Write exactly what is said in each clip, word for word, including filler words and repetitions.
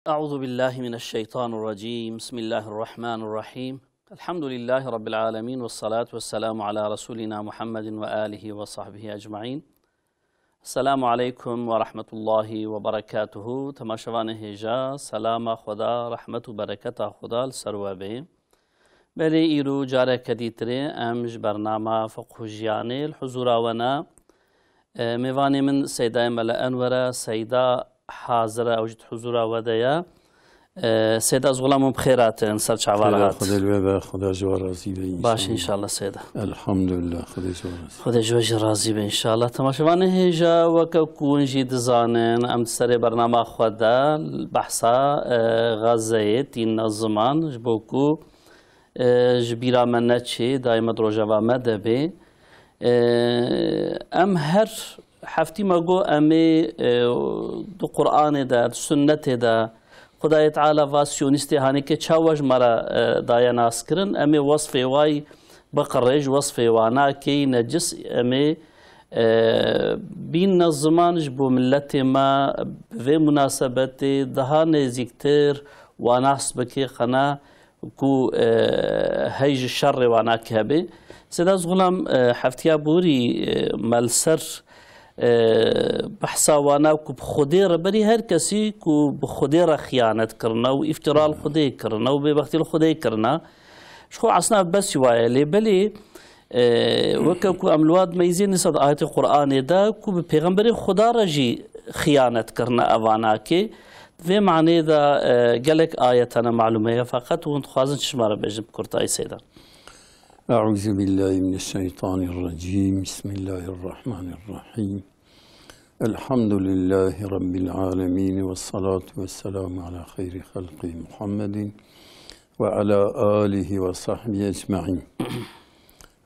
أعوذ بالله من الشيطان الرجيم. بسم الله الرحمن الرحيم. الحمد لله رب العالمين، والصلاة والسلام على رسولنا محمد وآله وصحبه أجمعين. السلام عليكم ورحمة الله وبركاته. Temaşevanê hêja, selama Xweda, rehmet û bereketa Xweda li ser we bê. Belê îro careke dîtirê em ji bernama Fiqh û Jiyanê li huzûra we ne. E, mêvanê min Seydayê Mele Enwer e, Seyda hazir e, ew jî di huzûra we de ye. E, Seyda, ez xulam hûn bi xêr hatin, ser çava re Xêra hat. Xwedê li we be, Xweda ji we razî be, Baş înşallah. Înşallah Seyda. Elhamdulillah, Xwedê ji we razî. Xwedê ji we jî razî be înşallah. Temaşevanê hêja, weke ku hûn jî dizanin, em di serê bernama xwe de behsa, e, Xezeyê tîne ziman, ji bo ku e, ji bîra me neçê, daîme di rojeva me de bê. E, em her heftî me got em ê, e, di Qur'anê de, di sunnetê de, Xwedayê Teala va siyonîstê hanê ke çawa ji me re, e, daye naskirin, em ê wesfê wayî biqirê, ji wesfê wanakê necis, em ê, e, bînne ziman ji bo miletê me bi vê munasebetê daha nêzîktir wa nas bikê qena ku, e, hey ji şerê wanakê hebe. Seyda, ez xulam, e, heftiya borî, e, me li ser, e, behsa wana ku bi Xwedê re berî her kesî ku bi Xwedê re xiyanet kirine û îftira li Xwedê kirine û bêbextî li Xwedê kirine. Ji xwe esna besî waye lê belê, e, weke ku em li wa dimeyzê nisa di ayetê Qur'anê de ku bi pêxemberê Xweda re jî xiyanet kirine evanakê. Di vê manê de, e, gelek ayet hene malûm heye, feqet hûn dixwazin çi ji me re bêjin bi kurtayî, Seyda? أعوذ بالله من الشيطان الرجيم. بسم الله الرحمن الرحيم. الحمد لله رب العالمين، والصلاة والسلام على خير خلقه محمد وعلى آله وصحبه أجمعين.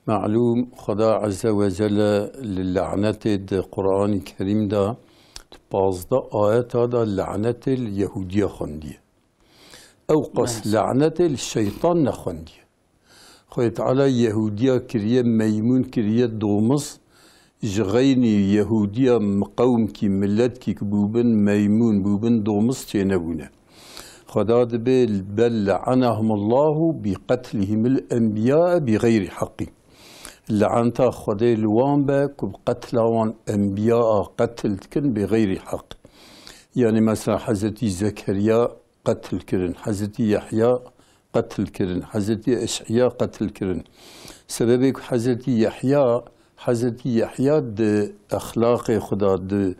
Malûm, Xweda Azze ve Celle li lanetê di Qur'anî Kerîm de di pazdeh ayeta de lanetê li Yehûdiya xwendiye. Ew qas Maalesef. Lanetê li şeytan nexwendiye. Xwedê Teala Yehûdiya kiriye meymûn, kiriye domiz, ji xeynî Yehûdiya m-, qewmkî, miletkî ku bûbin meymûn, bûbin domiz çênebûne. Xweda dibê, "Bel le'anehumullahu bi qetlihimil enbiya bi xeyrî heqî." Le'anta Xwedê li wan be ku bi qetla wan enbiya a qetil dikin bi xeyrî heq. Yani mesela Hezretî Zekeriya qetil kirin, Hezretî Yehya qetil kirin, Hezretî Eş'iya qetil kirin. Sebebê ku Hezretî Yehya, Hezretî Yehya di exlaqê xwe de, di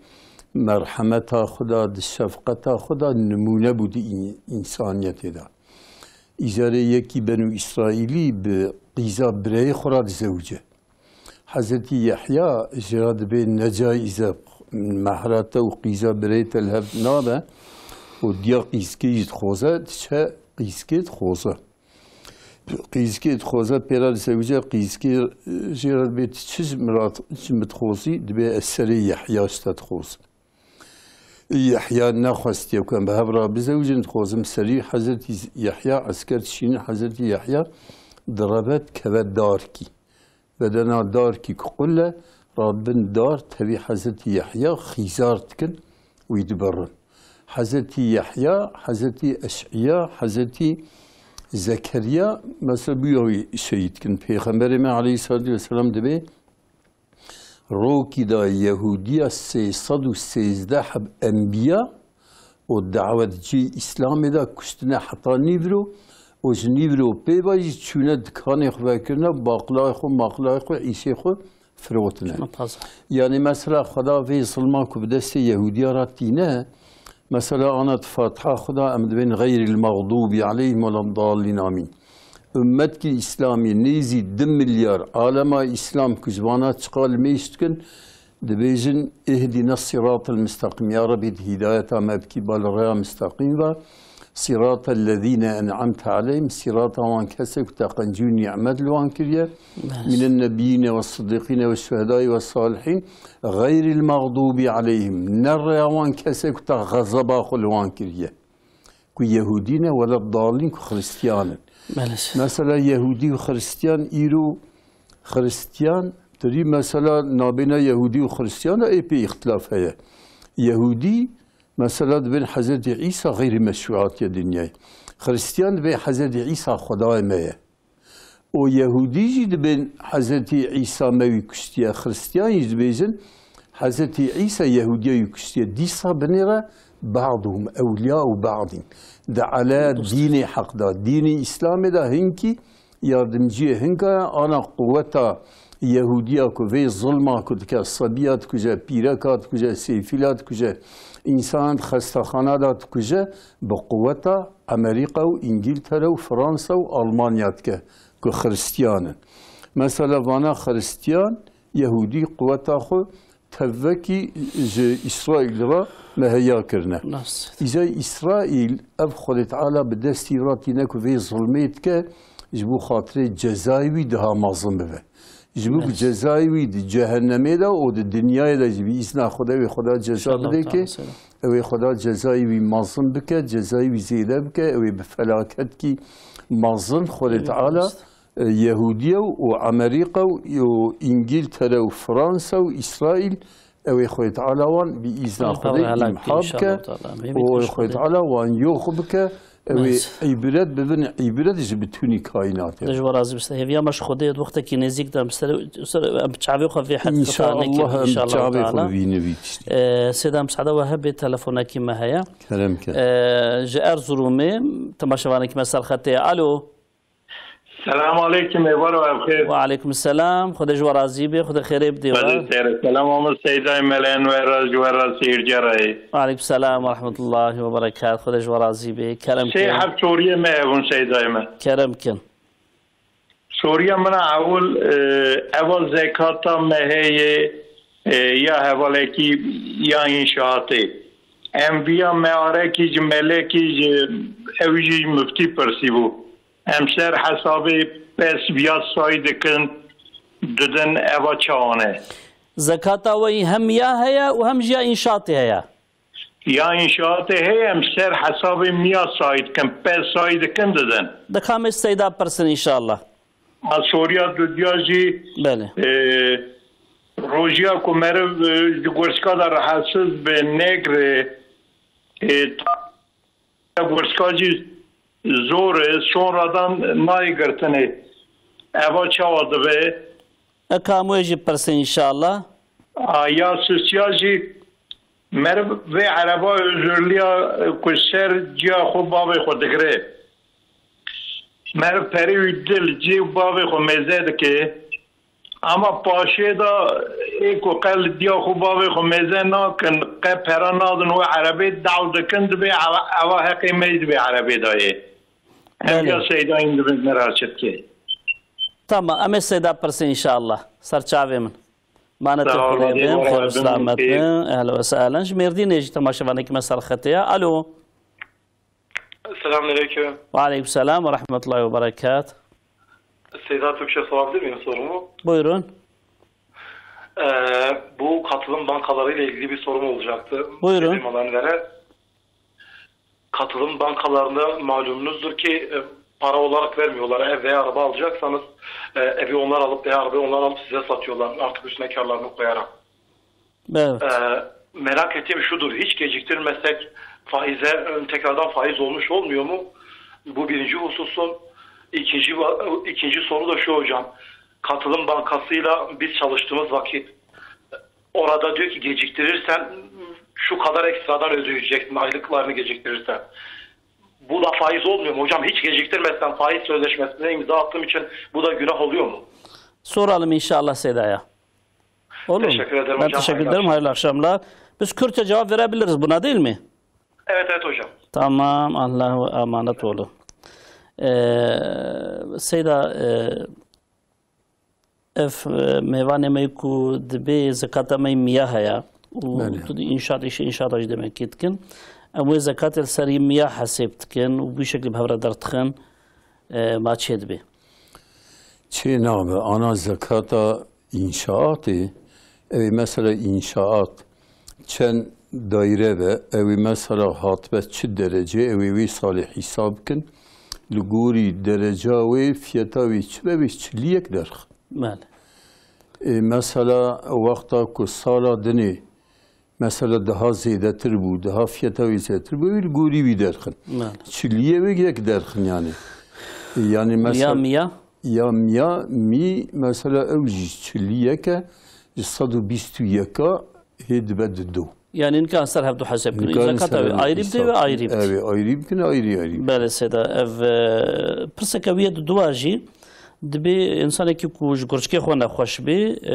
merhemeta xwe de, di şefqeta xwe de nimûne bû di în-, însaniyetê de. Îcarê yekî Benû Îsraîlî bi qîza birayê xwe re dizewice. Hezretî Yehya jê re dibê necaize, mehra te û qîza birê te li hev nabe û diya qîzkê jî dixwaze, diçe qîzkê dixwaze. Qîzkê dixwaze, pê re disewice, qîzkê jê re dibê, "Tu çi ji min re, çi min dixwazî?" Dibê, "Ez serê Yehya ji te dixwazim." Yehya nexwestiye ku em bi hev re bizewicin, dixwazim serî Hezretî Yehya esker dişînin, Hezretî Yehya direve dikeve darkî. Bedena darkî ku qul e, radibin dar tevî Hezretî Yehya xîzar dikin, wî dibirin. Hezretî Yehya, Hezretî Eş'iya, Hezretî Zekeriya, mesela bûye wî şehîd dikin. Pêxemberê me aleyhissalatu vesselam dibê, rokî de Yehûdiya sê sed û sêzdeh heb enbiya û dawet cî Îslamê de kuştine heta nîvro û ji nîvro pê ve jî çûne dikanê xwe vekirine, baqlayê xwe, maqlayê xwe, îşê xwe firotine. Çima taze. Yani mesela Xweda vê zilma ku bi destê Yehûdiya re tîne, mesela ana di Fatiha Xweda em dibên xeyrîl mexdûbî aleyhim weleddallîn amîn. Ummetkî Îslamî nêzî du milyar alema Îslam ku ji vana çiqa limêj dikin, dibêjin, "Ihdina siratal mustaqîm." Ya Rebî, di hîdayeta me bikî, ba li rêya mustaqîm ve. Siratal lezîne en'amte aleyhim, sirata wan kesê ku te qencî û nîmet li wan kiriye. Mînen nebiyyîne ve siddîqîne ve şuhedayî ve salihîn, xeyrîl mexdûbî aleyhim, ne rêya wan kesê ku te xezeba xwe li wan kiriye. Ku Yehûdî ne, wele dalîn ku Xristiyan in. Maalesef. Mesela Yehûdî û Xristiyan îro, Xristiyan, tirî mesela nabêna Yehûdî û Xristiyan de êpê îxtilaf heye. Yehûdî Mesela dibên Hezretî Îsa xeyrî meşrû hatiye dinyayê. Xristiyan dibên Hezretî Îsa Xwedayê me ye. Û Yehûdî jî dibên Hezretî Îsa me wî kuştiye. Xristiyan jî dibêjin Hezretî Îsa Yehûdiya wî kuştiye. Dîsa binê re ba'duhum ewliya û ba'dîn. Di ele dînê heq de. Dînê Îslamê de hinkî yardimciyê hinka ye, ana quweta Yehûdiya ku vê zilma ku dike, sebiya dikuje, pîreka dikuje, sêfîla dikuje, însanan di xestexana de dikuje, bi quweta Amerîka û Îngîltere û Fransa û Almanya dike ku Xiristiyan in. Mesela vana Xiristiyan, Yehûdî quweta xwe tevvekî ji Îsraîl re meheya kirine. Nas. Îza Îsraîl ev Xwedê Teala bi destî re tîne ku vê zilmê dike, ji bo xatirê cezayê wî daha mezin bibe. Ji bo ku Nas. cezayê wî di cehennemê de û di dinyayê de jî bi îzna Xwedê wê Xweda ceza İnşallah bide Teala ki, selam. Ew ê Xweda cezayê wî mezin bike, cezayê wî zêde bike, ew ê bi felaketkî mezin Xwedê Teala, e, Yehûdiye û Amerîka û, û Îngîltere û Fransa û Îsraîl, ew ê Xwedê Teala wan bi îzna Xwedê helak imha bike û Xwedê Teala wan yox bike, ew ê îbret bibin, îbret ji bitûnî kaînatê. Xwedê ji we razî biste. Hêviya me ji Xwedê di wextekî nêzîk de em ser, ser, em çavê xwe vê heqîqeta nekin, înşallah, em çavê xwe bibînin vî tiştî. E, Seyda Misada we hebe telefonekî me heye. Kerem ke. E, ji Erzurumê temaşevanekî me ser xetê ye. Alo. Selam aleykum, êvar û evxêr. Ve aleykum selam. Xwedê ji we razî be, Xwedê xêrê bidê we. Xwedê sere. Selam Amir Seydayê Melen we re, ji we re seyirciya re. Ve aleykum selam ve rahmetullahi ve berekat. Xwedê ji we razî be. Kerem ke. Sê heb çoriyê me hebûn Seydayê me. Kerem kin. Soriya min a ewil, e, eva zekata me heye, e, ya hevalekî ya înşaatê. Em viya mearekî ji melekî ji ew jî ji miftî pirsîbû. Em ser hesabê pes viya say dikin, didin eva çawan e. Zekata we hem ya heye û hem jî ya înşaatê heye? Ya înşaatê heye, em ser hesabê miya say dikin, pes say dikin didin. Dixamê Seyda pirsin înşallah. A soriya dudiya jî, Belê. e, rojiya ku meriv, e, ji gurska de rahatsiz bi negre, e, gurska jî zor e, sonradan nayê girtinê. Eva çawa dibe? Eka em wê jî pirsin înşallah. A, ya sisiya jî meriv vê ereba özürlüya ku ser ciya xwe bavê xwe digire. Meriv perê wî dil cê bavê xwe mêze dike. Ama paşê de ê ku qe li diya xwe bavê xwe mêze nakin, qe pera nadin wê erebê daw dikin, dibê eva, eva heqê me yî dibê erebê dayê. Em Belê. ya Seydayîn dibin me ra çi dike. Tamam, em ê Seyda pirsin înşallah. Ser çavê min. Manetê Sağ ol, Xwedê bin, xêr û selamet bin. Ehlen ve sehlen. Ji Mêrdînê jî temaşevanekî me ser xetê ye. Alo. Selamünaleyküm. Ve aleykum selam ve rahmetullahi ve berekat. Seyda Türkçe sorabilir miyim sorumu? Buyurun. Ee, bu katılım bankaları ile ilgili bir sorum olacaktı. Buyurun. Firmaların veren. Katılım bankalarında malumunuzdur ki, e, para olarak vermiyorlar. Ev veya araba alacaksanız, e, evi onlar alıp veya arabayı onlar alıp size satıyorlar. Artık üstüne karlarını koyarak. Evet. Ee, merak ettiğim şudur, hiç geciktirmesek faize, e, tekrardan faiz olmuş olmuyor mu? Bu birinci hususun. İkinci va-, ikinci soru da şu hocam. Katılım Bankası'yla biz çalıştığımız vakit orada diyor ki geciktirirsen şu kadar ekstradan ödeyeceksin aylıklarını geciktirirsen. Bu da faiz olmuyor mu hocam? Hiç geciktirmesen faiz sözleşmesine imza attığım için bu da günah oluyor mu? Soralım inşallah Seyda'ya. Olur mu? Teşekkür ederim Ben hocam. teşekkür Hayırlı ederim. akşamlar. Hayırlı akşamlar. Biz Kürtçe cevap verebiliriz buna, değil mi? Evet, evet hocam. Tamam. Allah'a emanet olun. Ee, Seyda, e, ev, e, mêvanê me ku dibê zekata me miya heye û Belê. tu dî înşaat, îşê înşaata jî demek ki dikin. Em wê zekatê li serî miya hesêb dikin û bi şeklî bi hev re derdixin, e, ma çê dibê? Çê nabe. Ana zekata înşaatê, ew ê mesela înşaat çend daîre be, ew ê mesela hatbe çi derecê, ew ê wê salê hîsab kin. Li gorî dereca wê, fiyeta wê çi be, wê çilî yek derxin. Belê. Ê, mesela wexta ku sala dinê mesela daha zêdetir bû, daha fiyata wî zêdetir bû, wî li gorî wî derxin. Belê. Çiliyê wê yek derxin yani. Yani Ya mesela miya? Ya miya, mî, mesela ew jî çiliyeke, ji sed û bîst û yeka hê dibe dido. Yani nikarin ser hevdu hesab kirin. Nikarin Zekata ser wê hevdu ayrî bidê hesab ve ayrî bidê. Evet, ayrî bikin, ayrî, ayrî. Belê Seyda, ev, e, pirseke wî ye diduwa jî. Dibê insanekî ku ji gurçikê xwe nexweş bê, e,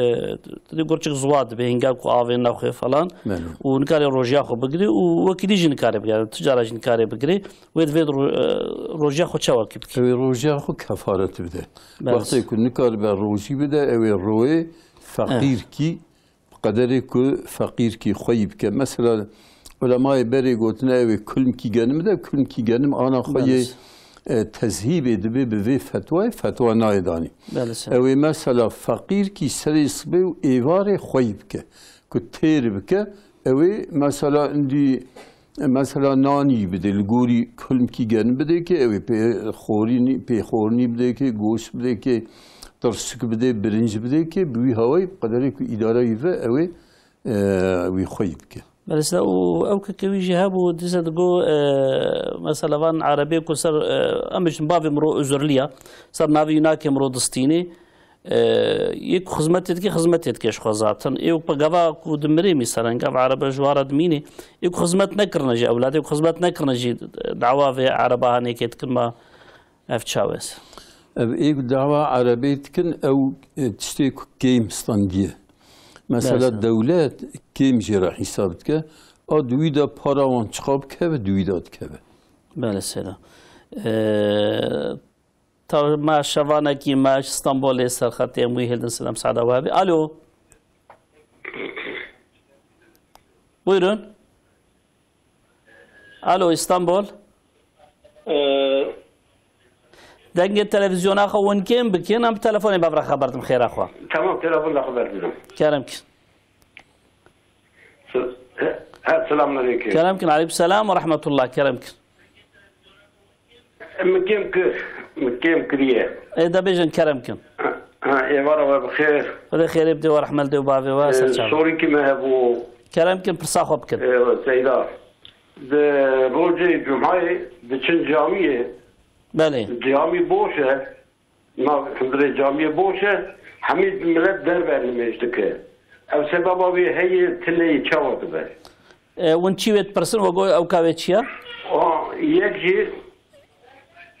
dibê gurçik ziwa dibê, hinga ku avê nexwe falan. Belê. Û nikare rojiya xwe bigirê û wekî dî jî nikare bigirê, yani tu cara jî nikare bigirê. Wê divê ro-, e, rojiya xwe çawa kî bikî? Ew ê rojiya xwe kefaret bide. Belê. Wextê ku nikaribe rojî bide, ew ê royê Eh. feqîrkî, bi qederê ku feqîrkî xweyî bike. Mesela, ulemayê berê gotine, ew ê kulmkî genim bide, kulmkî genim ana xwe yê, Belê. e, tezhîbê dibe bi vê fetwayê, fetwa nayê danî. Belê, sağ ol. Ew ê mesela feqîrkî serê sibê û êvarê xweyî bike. Ku têr bike, ew ê mesela indî, mesela nanî bidê, li gorî kulmkî genim bidê ke, ew ê pê xorînî, pê xorînî bidê ke, goşt bidê ke, tirsik bidê, birinc bidê ke, bi wî hawayî bi qederê ku îdara wî ve ew ê, e, wî xweyî bike. Belê, sida û ew keke wî jî hebû, dîsa digo, e, mesela van erebê ku ser, e, em bêjin bavê min ro uzurliya, ser navê wî nake min ro distînê, E, yê ku xizmetê dike, xizmetê dike ji xwe zaten. Ê ku gava ku dimirê mîselen, gav erebe ji wara dimînê. Ê ku xizmet nekirine jî, ewladê ku xizmet nekirine jî, dawa vê ereba hanê kê dikin ma ev çaw e? Ev ê ku dawa erebê dikin, ew, e, tiştê ku kêm standiye. Mesela Belê. dewlet kêm jê re hîsab dike. A di wî de para wan çiqa bikeve, di wî de dikeve. Belê seyda. E, Temaşevanekî me ji Stenbolê ser xetê em wî hildin, silam, sada we hebî. Alo. Buyurun. Alo, İstanbul. Ee, Dengê televizyona xwe hûn kêm bikin, em telefonê bevre xeber dim xêra xwe. Tamam, telefon da xeber didim. Kerem kin. Se-, he, he, selamun aleyküm. Kerem kin, aleyküm selam ve rahmetullah, kerem kin. Min kêm kir, min kêm kiriye. Ê de bêjin kerem kin. Ha, êvara we bi xêr. Xwedê xêrê bidê we, rehmet dê û bavê we, Ee, ser çav. Sorîkî me hebû. Kerem kin, pirsa xwe bikin. Ee, Seyda. Di rojê Cumhayê diçin camiyê. Belê. Camî boş e. Nav hundirê camiyê boş e, hemî milet derve nimêj dike. Ev sebeba wê heye, tileyê çawa dibe? E, hûn çi wê dipirsin, we got ew ka wê çi ye? O, yek jî,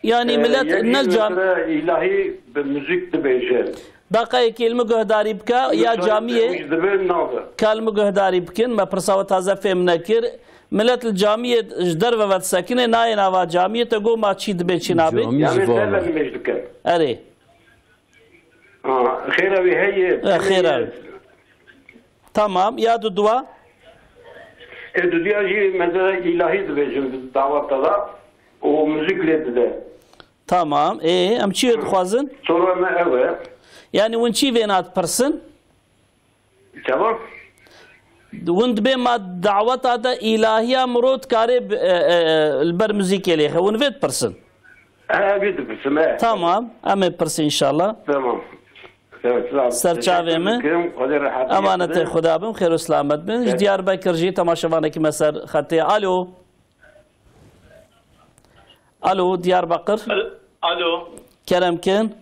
Yanî e, milet yek jî ne cam- mesela îlahî bi muzîk dibêje. Daqeyekê li min guhdarî bike, ya Mesela camiyê tewîj dibe, nabe. Ka li min guhdarî bikin, me pirsa we taze fêm nekir. Milet li camiyê ji derve ve disekine, nayê nava camiyê, te got ma çî dibê çî nabê? Camî Yani ji van derve ve. Nimêj dikin. Erê. Ha, xêra wî heye, E, xêra wî. Tamam, ya duduwa? E, duduya jî mesela îlahî dibêjin dawata da û muzîk lê dide. Tamam, ê, em çi dixwazin? Sora me ev e. Yani hûn çi vêna dipirsin? Tamam. Hûn dibê ma daweta de îlahiya mirov dikare bi-, e, e, e, li ber muzîkê lêxe. Hûn vê dipirsin? He, vê dipirsim, he. Tamam. Em ê pirsin inşallah. Tamam. Evet, sağ ol. Ser çavê min. Teşekkür ederim. Xwedê rehat Emanetê bide. Xuda bin, xêr û selamet bin. Ji Evet. Diyarbekir jî temaşevanekî me ser xetê. Alo. Alo, Diyarbakir. Alo. Kerem kin.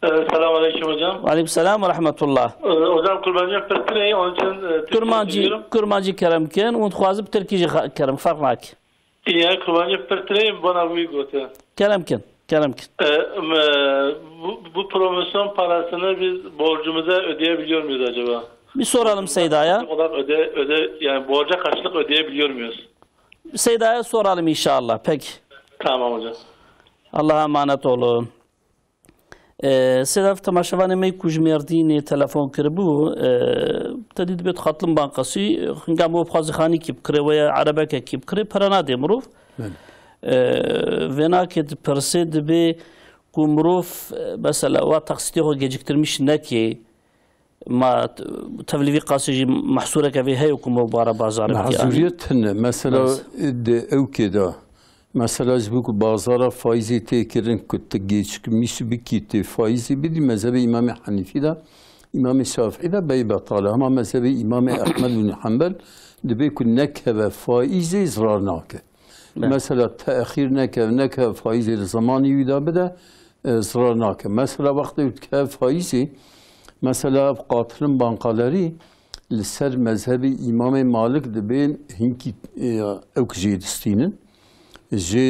Ee, selamun aleyküm hocam. Aleyküm selam ve rahmetullah. Ee, hocam, Kurmancı pirtireyim, onun için, e, Türkçe Kurmancî, söylüyorum. Kurmancî kerem kin, hûn dixwazin bi tirkî jî xa-, kerem, ferq nake. Yani Kurmancı pirtireyim, bana bu gote. Kerem kin, kerem kin. Ee, me, bu, bu promosyon parasını biz borcumuza ödeyebiliyor muyuz acaba? Bir soralım Seyda'ya. Olarak öde, öde, yani borca karşılık ödeyebiliyor muyuz? Seyda'ya soralım inşallah. Peki. Tamam hocam. Allah'a emanet olun. E, Seyda, temaşevanê me ku ji Mêrdînê telefon kiribû, e, te dî dibê tu xatlin banqasî, xinga mirov xwazî xanîkî bikirê, weya erebekekî bikirê, pere nadê mirov. Belê. E, vênakê dipirsê dibê ku mirov, e, mesela, wa taksîtê xwe geciktirmiş nekê, Ma t-, tevlî vî qasî jî mehsûreke vê heye ku me bara bazar bike, yanî? Mehzûriyet tune. Mesela, Bes. di ewkê de, mesela ji bo ku bazara faîzê tê kirin ku tu gecikmiş bikî, tê faîzê bidî, mezhebê Îmamê Henîfî de Îmamê Şafîî de bey betal e. Hema mezhebê Îmamê Ehmed bin Hanbel dibê ku nekeve faîzê zirar nake. Be. Mesela texîr nekeve, nekeve faîzê li zemanî wî de bide, e, zirar nake. Mesela wextê wî dikeve faîzê, mesela ev qatilin banqalerî li ser mezhebê Îmamê Malik dibên hinkî, e, ew ku jê distînin. Jê,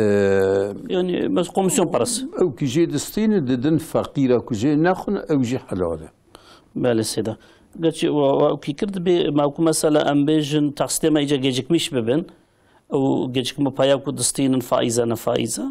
e, Yani, mes komisyon parası. Ew ku jê distînin didin feqîra ku jê nexwin ew jî helal e. Belê sêda. Gerçi wa, wa kî kir dibê, ma ku mesela em bêjin taksitê me îca gecikmiş bibin. Ew gecikme paya ku distînin faize ne faize.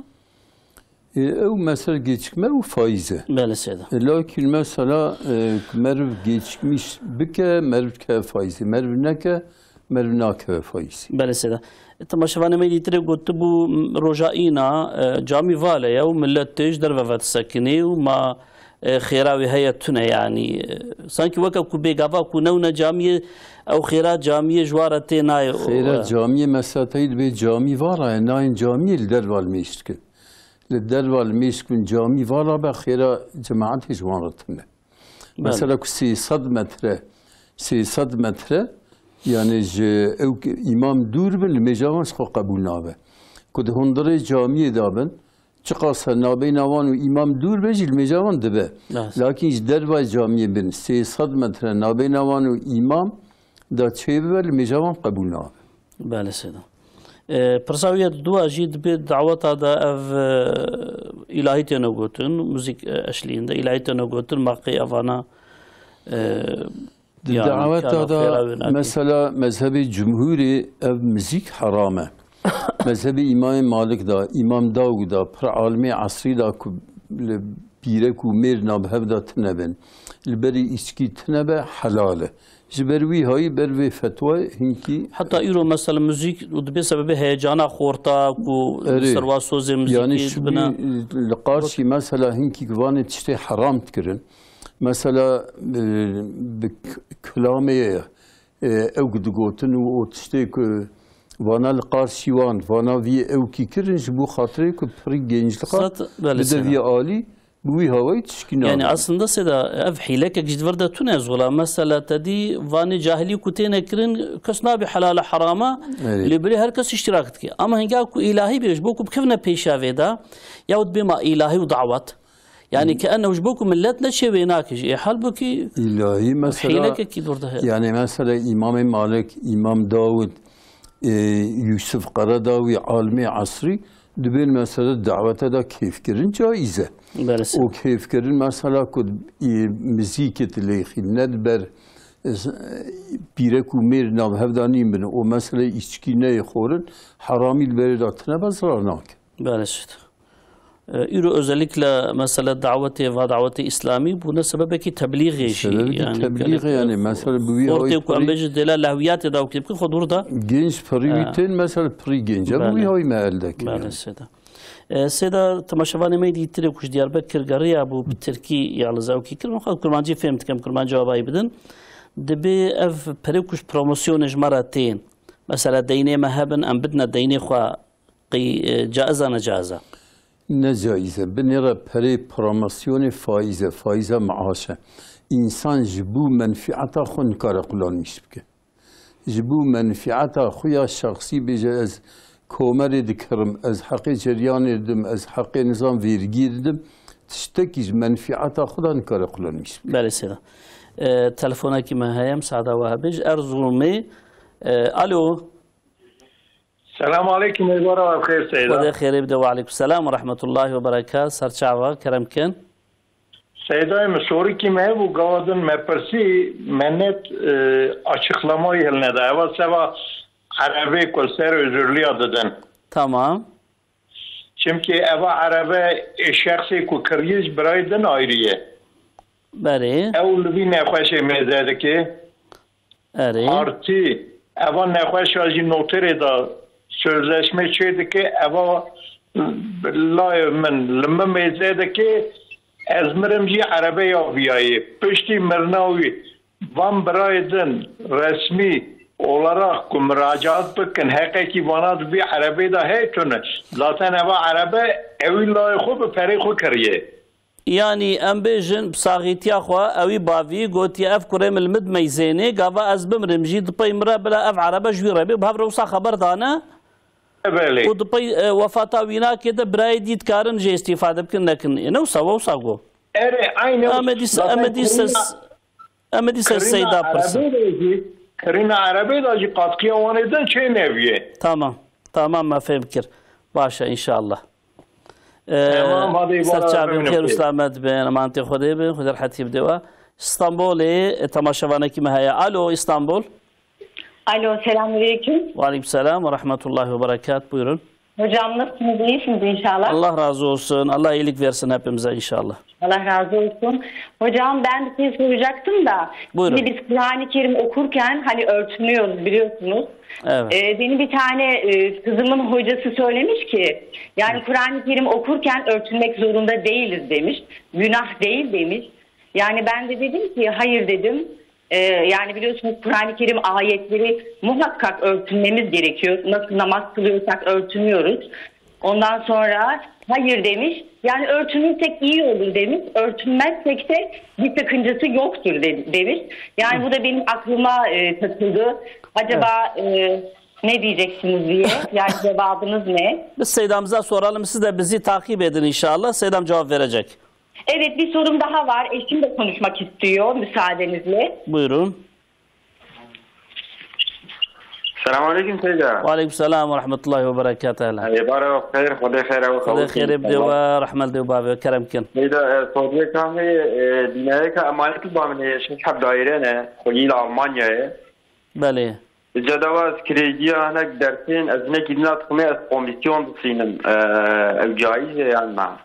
E, ew mesela gecikme û faize. Belê sêda. E, lakin mesela, e, meriv gecikmiş bike, meriv dike faize. Meriv neke, meriv nakeve faîzê. Belê sêda. Temaşevanê me dîtirê gotibû, m, roja îna, e, camî vale ye û millet tê ji derve ve disekinê û ma, e, xêra wê heye tune yanî. E, sankî weke ku bêgava ku new ne camiyê, ew xêra camiyê ji wan re tê nayê û, Xêra e, camiyê mesela teyî dibê camî vara ye, nayên camiyê li derva li mêj dikin. Li derva li mêj dikin camî vara be xêra cemaetê ji wan re tune. Belê. Mesela ku sê sed metre, sê sed metre, yani ji ew ki îmam dûr bin, li mêja wan ji xwe qebûl nabe. Ku di hundirê camiyê de bin, çiqas nabeyna wan û îmam dûr be jî li mêja wan dibe. Evet. Lakin ji dervayê camiyê bin, sê sed metre nabeyna wan û îmam da çê bibe, li mêja wan qebûl nabe. Belê sêda. E, pirsa wî ye, dua jî dibê daweta de ev, e, îlahî têne gotin, muzîk, e, eşlîyinde îlahî têne gotin, ma qey evana, e, Di yani, daweta çanda de xêra wê nake. Mesela mezhebê cumhurî ev muzîk heram e. Mezhebê Îmamê Malik de, Îmam Dawud de, pir alimê esrî de ku li pîrek û mêr navhev de tune bin. Li berî îçkî tune be helal e. Ji ber wî hayî ber vê fetwayê hinkî Heta îro mesela muzîk û dibê sebebê heyecana xorta ku Erê. Ser wa sozê muzîkî Yani şu bina bir, e, li qarşî mesela hinkî vanê tiştê heram dikirin. Mesela, e, bi k-, kilamê, e, ew ku digotin û o tiştê ku vana li qarşî wan, vana vî ew kî kirin ji bo xatirê ku pirî gençlika Zat, belê bide sena. Vî alî, bi wî hawayî tişkî Yani nabin. Aslında sêda ev hîlekek ji vir de tune zola. Mesela te dî vanê cahilî ku têne kirin, kes nabê helala herama, Evet. Lê birê her kes îştirak dike. Ama hinga ku îlahî bê, ji bo ku bikevine pêşa vê de, ya dibê ma îlahî û dawet. Yani Hı. Ke ennew ji bo ku millet neçê wê nake jî. E, halbukî Îlahî mesela, hîlekekî dûr de heye. Yani mesela Îmamê Malik, Îmam Dawud, e, Yusuf Qaradawî, alimê esrî, dibên mesela dawete de kêfkirin caiz e. Belê sê. O kêfkirin mesela ku, e, mizîkê dilêxî ne diber, e, pîrek û mêr nav hevda nîn bin. O mesela îçkî neyê xorin, heramî li berê de tine be zirar nake. Belê sê. E, îro özellikle mesele dawetê, va dawetê îslamî bûne sebebekî teblîxê jî. Sebebekî Yani teblîxê, gerek yani, e, mesela bi wî ortê hawî ku em kurî bêjin dêla lehwiyatê dawkî bikin, xwe dûr da. Genç pirî wî Ha. Tên, mesela pirî genç e, bi Belê. Wî hawî me el dekin Belê yani. Sêda. E, sêda temaşevanê me dîtirê ku ji Diyarbekir geriya bû bi tirkî ya li zewkî kir, min xwe kurmancî fêm dikim, kurmancî avayî bidin. Dibê ev perê ku ji promosyonê ji me re tên. Mesela deynê me hebin, em bidine deynê xwe. Qey, e, caiz a, necaiz a? Ne caiz e. Binêre perê promosyonê faiz e. Faiza maaş e. Însan ji bo menfieta xwe nikare qulanmîş bike. Ji bo menfieta xwe ya şexsî bêje ez komerê dikirim, ez heqê ceryanê didim, ez heqê nizam vergiyê didim. Tiştekî ji menfieta xwe de nikare qulanmîş bike. Belê sêda. E, telefonekî me heye, misada we hebe ji Erzurumê. E, alo. Selam aleyküm, êvara we bi xêr Seyda. Xwedê xêrê bide, we aleykum selam we rahmetullahi we berekat. Serçava, kerem kin. Seydayê min sorikî me hebû, gava din me pirsî, me net, e, açıklamayı hilneda. Eva seva erebê ku ser özürlüya didin. Tamam. Çimkî eva erebe ê şexsê ku kiriye ji birayê din ayrî ye. Berê. Ew li vî nexweşê mêze dike. Erê. Artî, eva nexweşa jî noterê de sözleşme çê dike, eva layê min li min mêze dike, ez mirim jî erebeya viyayê. Piştî mirina wî van birayê din resmî olarak ku miracaat bikin, heqekî vana di vî erebê de heye tune. Zaten eva erebe ewî layê xwe bi perê xwe kiriye. Yanî em bêjin, bi saxîtiya xwe ewî bavî gotiye, ev kurê min li min dimeyzênê, gava ez bimrim jî, di pey min re bila ev erebe ji wî re bê, bi hev re wisa xeber dane. Belê. Û di pey, e, wefata wînakê de birayê dî dikarin jê îstîfade bikin, nekin. E, ne wisa, we wisa got. Erê, aynı Em ê dîsa, em ê dîsa, kirina, em ê dîsa kirina Seyda pirsin. Erebê de jî, kirina erebê de jî qatkiya wan ê de çê neviye. Tamam. Tamam, me fêm kir. Baş e, înşallah. E, Tamam, hadi, ser bana çavên memnun xêr û oldum. Selamet bin, emanetê Xwedê bin, Xwedê rehetî bide we. Stenbolê, e, temaşevanekî me heye. Alo, Stenbol. Alo, selamünaleyküm. Ve aleyküm selam ve rahmetullahi ve berekat. Buyurun. Hocam nasılsınız? İyisiniz inşallah. Allah razı olsun. Allah iyilik versin hepimize inşallah. Allah razı olsun. Hocam ben bir şey soracaktım da. Buyurun. Şimdi biz Kur'an-ı Kerim okurken hani örtünüyoruz biliyorsunuz. Evet. Ee, benim bir tane e, kızımın hocası söylemiş ki yani Kur'an-ı Kerim okurken örtünmek zorunda değiliz demiş. Günah değil demiş. Yani ben de dedim ki hayır dedim. Ee, yani biliyorsunuz Kur'an-ı Kerim ayetleri muhakkak örtünmemiz gerekiyor. Nasıl namaz kılıyorsak örtünüyoruz. Ondan sonra hayır demiş. Yani örtünürsek iyi olur demiş. Örtünmezsek de bir sakıncası yoktur de- demiş. Yani bu da benim aklıma e, takıldı. Acaba e, ne diyeceksiniz diye. Yani cevabınız ne? Biz Seydamıza soralım. Siz de bizi takip edin inşallah. Seydam cevap verecek. Evet, bir sorum daha var. Eşim de konuşmak istiyor müsaadenizle. Buyurun. Selamun aleyküm Seyda. Ve aleyküm selam ve rahmetullahi ve berekatuhu. Ehlen. Ê, bar e xêr, Xwedê xêr e, Xwedê xewt xêrê bide we, rehmet de we, kerem kin. Seyda, e, soriyê kamê, e, dînayê ka emanet ba min heye, şeş heb daire ne, xweyî li Almanyayê. Belê. Cedawa ez kirêgiya hinek dersên, ez hinekî dîna dixwime, ez komîsyon disînim. E, ew caiz e yan na?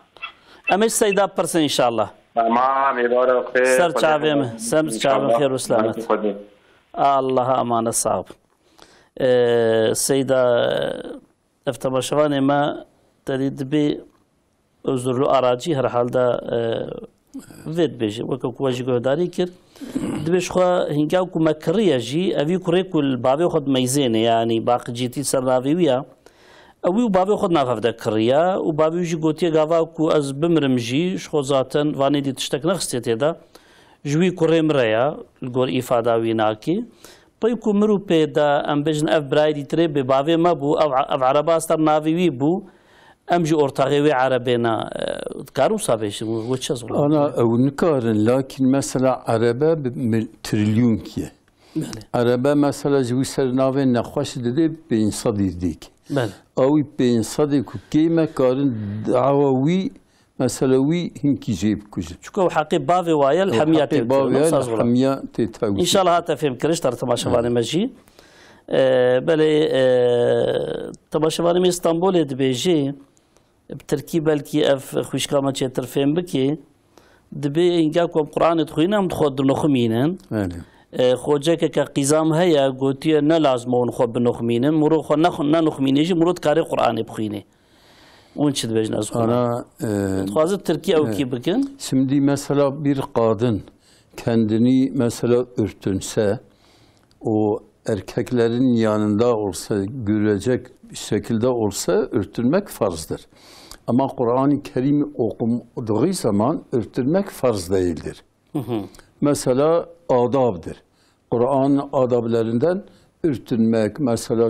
Em ê Seyda pirsin inşallah. Tamam, ê bar e xêr, Ser Xwedê çavê xêr, min, ser çavê min, inşallah. Xêr û selamet. Xwedê. Allaha emanet, sağ ol. Ee, Seyda, ev temaşevanê me te dî dibê Özürlü aracî herhalde, e, vê dibêje, weke ku we jî guhdarî kir. Dibê ji xwe hingî ku me kiriye jî, evî kurê ku li bavê xwe dimeyzêne, yanî baqicîtî ser navê wî ya, ew wî û bavê xwe di nav hev de kiriye û bavê wî jî gotiye gava ku ez bimirim jî, ji xwe zaten vanê dî tiştek nexistiye tê de, ji wî kurê min re ye, li gor îfada wî nakê. Pey ku mir û pê de, em bêjin, ev birayê dîtirê bê bavê me bû, ev, ev ereba ser navê wî bû, em jî ortaxê wê erebê ne, e, dikar wisa bêjin, we çi ez wila Ana, bikim? Ew nikarin, lakin mesela erebe bi mil-, trilyonkiye. Belê. Erebe mesela ji wî ser navê nexweş didê pênc sedî dêk. Belê. Ew pênc sedê ku kê me karin dawa wî Mesela wî hinkî jê bikujin. Çuka ew heqê bavê waye, li Ew hemiya heqê tê bavê bikujin. Waye, li hemiya tê tewsî. Înşallah hate fêm kiriş tar temaşevanê me jî. Ee, belê, e, temaşevanê me Îstanbulê dibêjê, bi tirkî belkî ev xwişka me çêtir fêm bikê, dibê hingî ku em Qur'anê dixwînin, em dixwe dinixumînin. Belê. E, xocekeke qîza me heye, gotiye ne lazim e hûn xwe binixumînin, mirov xwe nexu-, nenixumînê jî mirov dikare Qur'anê bixwînê. Hûn çi dibêjin ez xwe? Ana, e, Dixwazin tirkî ew e, kî bikin? Şimdi mesela bir kadın kendini mesela örtünse, o erkeklerin yanında olsa, görecek şekilde olsa örtünmek farzdır. Ama Kur'an-ı Kerim okunduğu zaman örtünmek farz değildir. Hı hı. Mesela adabdır. Kur'an adablarından örtünmek, mesela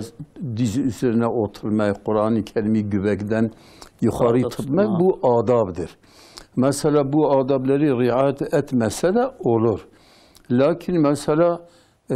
diz üzerine oturmak, Kur'an-ı Kerim'i göbekten yukarı Yukarıda tutmak, tutmak. Bu adabdır. Mesela bu adabları riayet etmese de olur. Lakin mesela, e,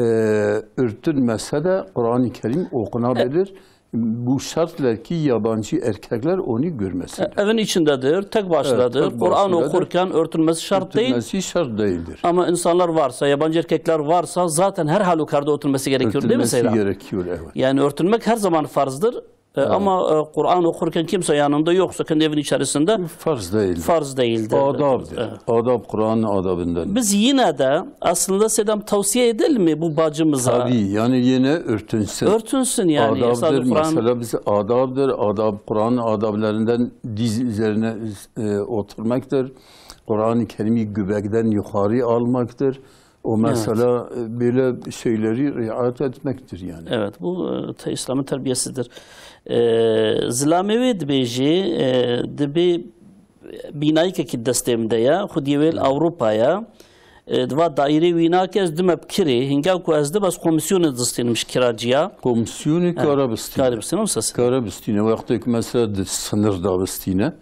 örtünmese de Kur'an-ı Kerim okunabilir. Bu şartla ki yabancı erkekler onu görmesinler. E, evin içindedir, tek başınadır. Evet, tek Kur'an başınadır. Okurken örtünmesi şart değil. Örtünmesi şart değildir. Ama insanlar varsa, yabancı erkekler varsa zaten her halükarda örtünmesi gerekiyor, değil mi Seyda? Örtünmesi gerekiyor, evet. Yani örtünmek her zaman farzdır. E, Evet. Ama, e, Kur'an okurken kimse yanında yoksa kendi evin içerisinde Farz değildir. Farz değildir. Adabdır. Evet. Adab Kur'an'ın adabından. Biz yine de aslında Seydam tavsiye edelim mi bu bacımıza? Tabii, yani yine örtünsün. Örtünsün yani. Adabdır, Esad-ı Kur'an mesela biz adabdır, adab, Kur'an'ın adablarından diz üzerine, e, oturmaktır. Kur'an-ı Kerim'i göbekten yukarı almaktır. O Evet. Mesela, e, böyle şeyleri riayet etmektir yani. Evet, bu, e, te-, İslam'ın terbiyesidir. E, zilamê wê dibêjê, e, dibê Bînayîkekî destê min de ye, xwediyê wê li Ewropa ye. E, di va daîrê wî nake, ez dime bi kirê. Hinga ku ez dim, ez komîsyonê distînim ji kiraciya. Komîsyonê kare bistîne. Kare bistîne, wisa sê. Kare bistîne. Wextê ku mesela di sinir de bistîne,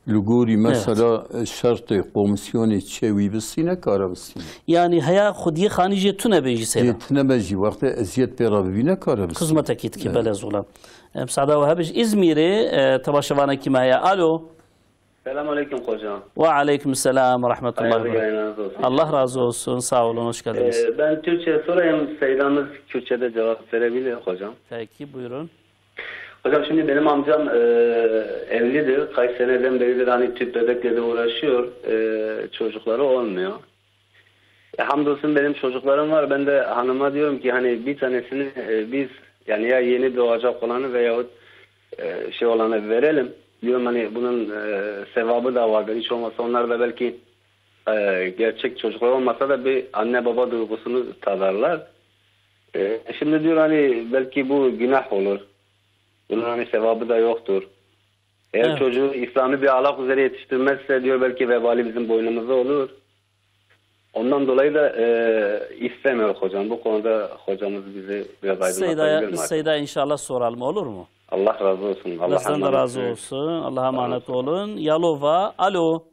li gorî mesela, e, şertê komîsyonê çê wî bistîne, kare bistîne. Yanî heya xwediyê xanî jê tune bê jî seyda. Jê tune be jî, wextê eziyet pê re bibîne, kare bistîne. Xizmetekî dikî, belê zolan. E, misada we hebe ji Îzmîrê, e, temaşevanekî me heye. Alo. Selam aleyküm hocam. Ve aleyküm selam ve rahmetullah. Hayırlı yayınlarınız olsun. Allah razı olsun. Sağ olun. Hoş geldiniz. Ee, ben Türkçe sorayım. Seydamız Kürtçe'de cevap verebilir hocam. Peki, buyurun. Hocam şimdi benim amcam e, evlidir. Kaç seneden beridir hani tüp bebekle de uğraşıyor. E, çocukları olmuyor. E, hamdolsun benim çocuklarım var. Ben de hanıma diyorum ki hani bir tanesini e, biz yani ya yeni doğacak olanı veyahut e, şey olanı verelim. Diyorum hani bunun e, sevabı da vardır. Hiç olmazsa onlar da belki e, gerçek çocuklar olmasa da bir anne baba duygusunu tadarlar. E, şimdi diyor hani belki bu günah olur. Bunun hani sevabı da yoktur. Eğer çocuğu İslami bir ahlak üzere yetiştirmezse diyor belki vebali bizim boynumuza olur. Ondan dolayı da e, istemiyor hocam. Bu konuda hocamız bizi biraz aydınlatabilir mi acaba? Seyda inşallah soralım, olur mu? Allah razı olsun. Allah sizden de razı olsun. Allah'a emanet olun. Yalova, alo.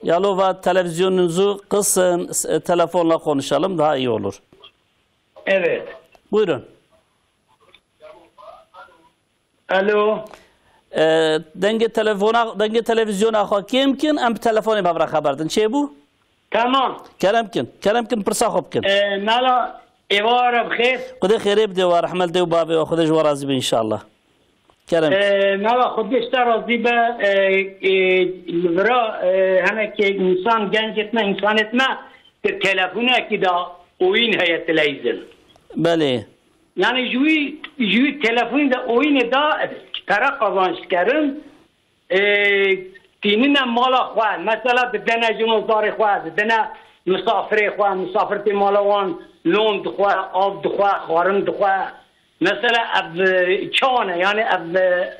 Yalova, televizyonunuzu kısın, s- telefonla konuşalım, daha iyi olur. Evet. Buyurun. Alo. E, dengê telefona, dengê televizyona xwe kêm kin, em bi telefonê bi hev re xeber din. Çêbû? Tamam. Kerem kin, kerem kin, pirsa xwe bikin. E, mala êvara bi xêr. Xwedê xêrê bide we, rehmet dê û bavê we, Xwedê ji we razî be inşallah. Kerem kin. E, mala Xwedê ji te razî be, e, e, li vira, e, hinekê însan, gencêt me, însanêt me, di telefonekî de oyîn heye, televîzyon. Belê. Yani ji wî, ji wî telefonî de oyînê de pere qazanç dikerin. E, tînine mala xwe. Mesela didene jino zarê xwe, didene misafirê xwe, misafir tê mala wan lon dixwe, av dixwe, xwarin dixwe. Mesela ev, e, çawan e, yani ev, e,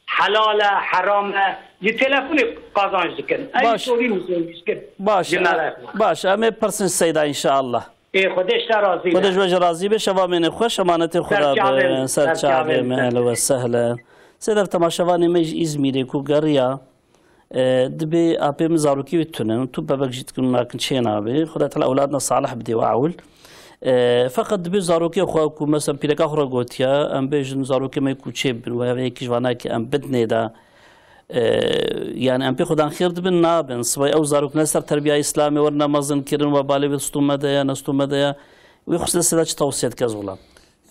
helal e, heram e? Ji telefonê qazanç dikin. Ey sorî min sorî kir. Baş, baş, em ê pirsin Seyda inşallah. Ê, Xwedê ji te razî be. Xwedê ji we jî razî be, şeva mêne xweş, emanetê Xweda be, ser çavê me, ehlen ve sehlen. Seyda, temaşevanê me ji Îzmîrê ku geriya, e, dibê apê min zarokê wî tune, tu bebek jî dikin nakin çê nabe. Xweda Teala ewladna salih bidê we ewil. E, feqet dibê zarokê xwe ku mesela pîreka xwe re gotiya, em bêjin zarokê me ku çê bibin, we heve yekî ji vana ki em bidinê de, Ee, yani em pê xwedan xêr dibin, nabin. Sibay ew zarok ne ser terbiya Îslamê werin ne mezin kirin, webalê wê stû me de ye, ne stû me de ye. Wî xusûsê de çi tewsiye dike, Zolan?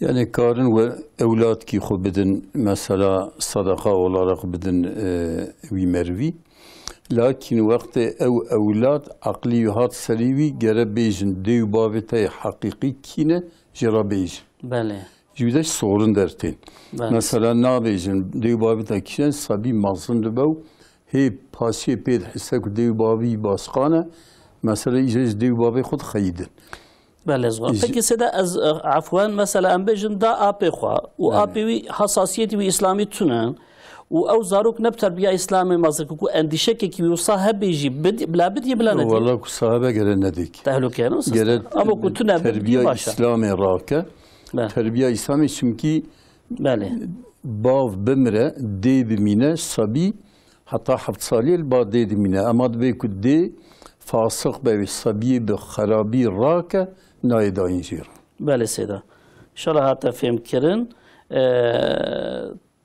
Yani karin we ewladkî xwe bidin, mesela sadaka olarak bidin, e, wî merivî. Lakin wextê ew ewlad eqlî wî hat serî wî, gere bêjin dê û bavê te yê heqîqî kî ne, jê re bêjin. Belê. Ji wî de sorin dertên. Belê. Mesela nabêjin, dê û bavê te kî ne, sebî mezin dibe û hê pasiyê pê dihise ku dê û bavî basqan e, mesela îje ji dê û bavê xwe dixeyidin. Belê, zor. Ji- Peki Seyda, ez, e, efwen, mesela em bêjin da apê xwe û Belê. apê wî hesasiyetî wî îslamî tune û ew zarok ne bi terbiya îslamê mezin ku endîşekekî wî wisa hebê jî bid-, bila bidî bila nedî. Wala ku sahibe gere nedî ki. Tehlûke ye, ne? Gere Ama ku tune bidî terbiya baş e. îslamê rake. Belê. Terbiya îslamê çimkî Belê. bav bimire, dê bimîne, sebî heta heft salî li ba dê dimîne. Ema dibê ku dê fasiq be wê sebiyê bi xerabî rake, nayê dayîn jê re. Belê Seyda. Înşallah hate fêmkirin. Ee,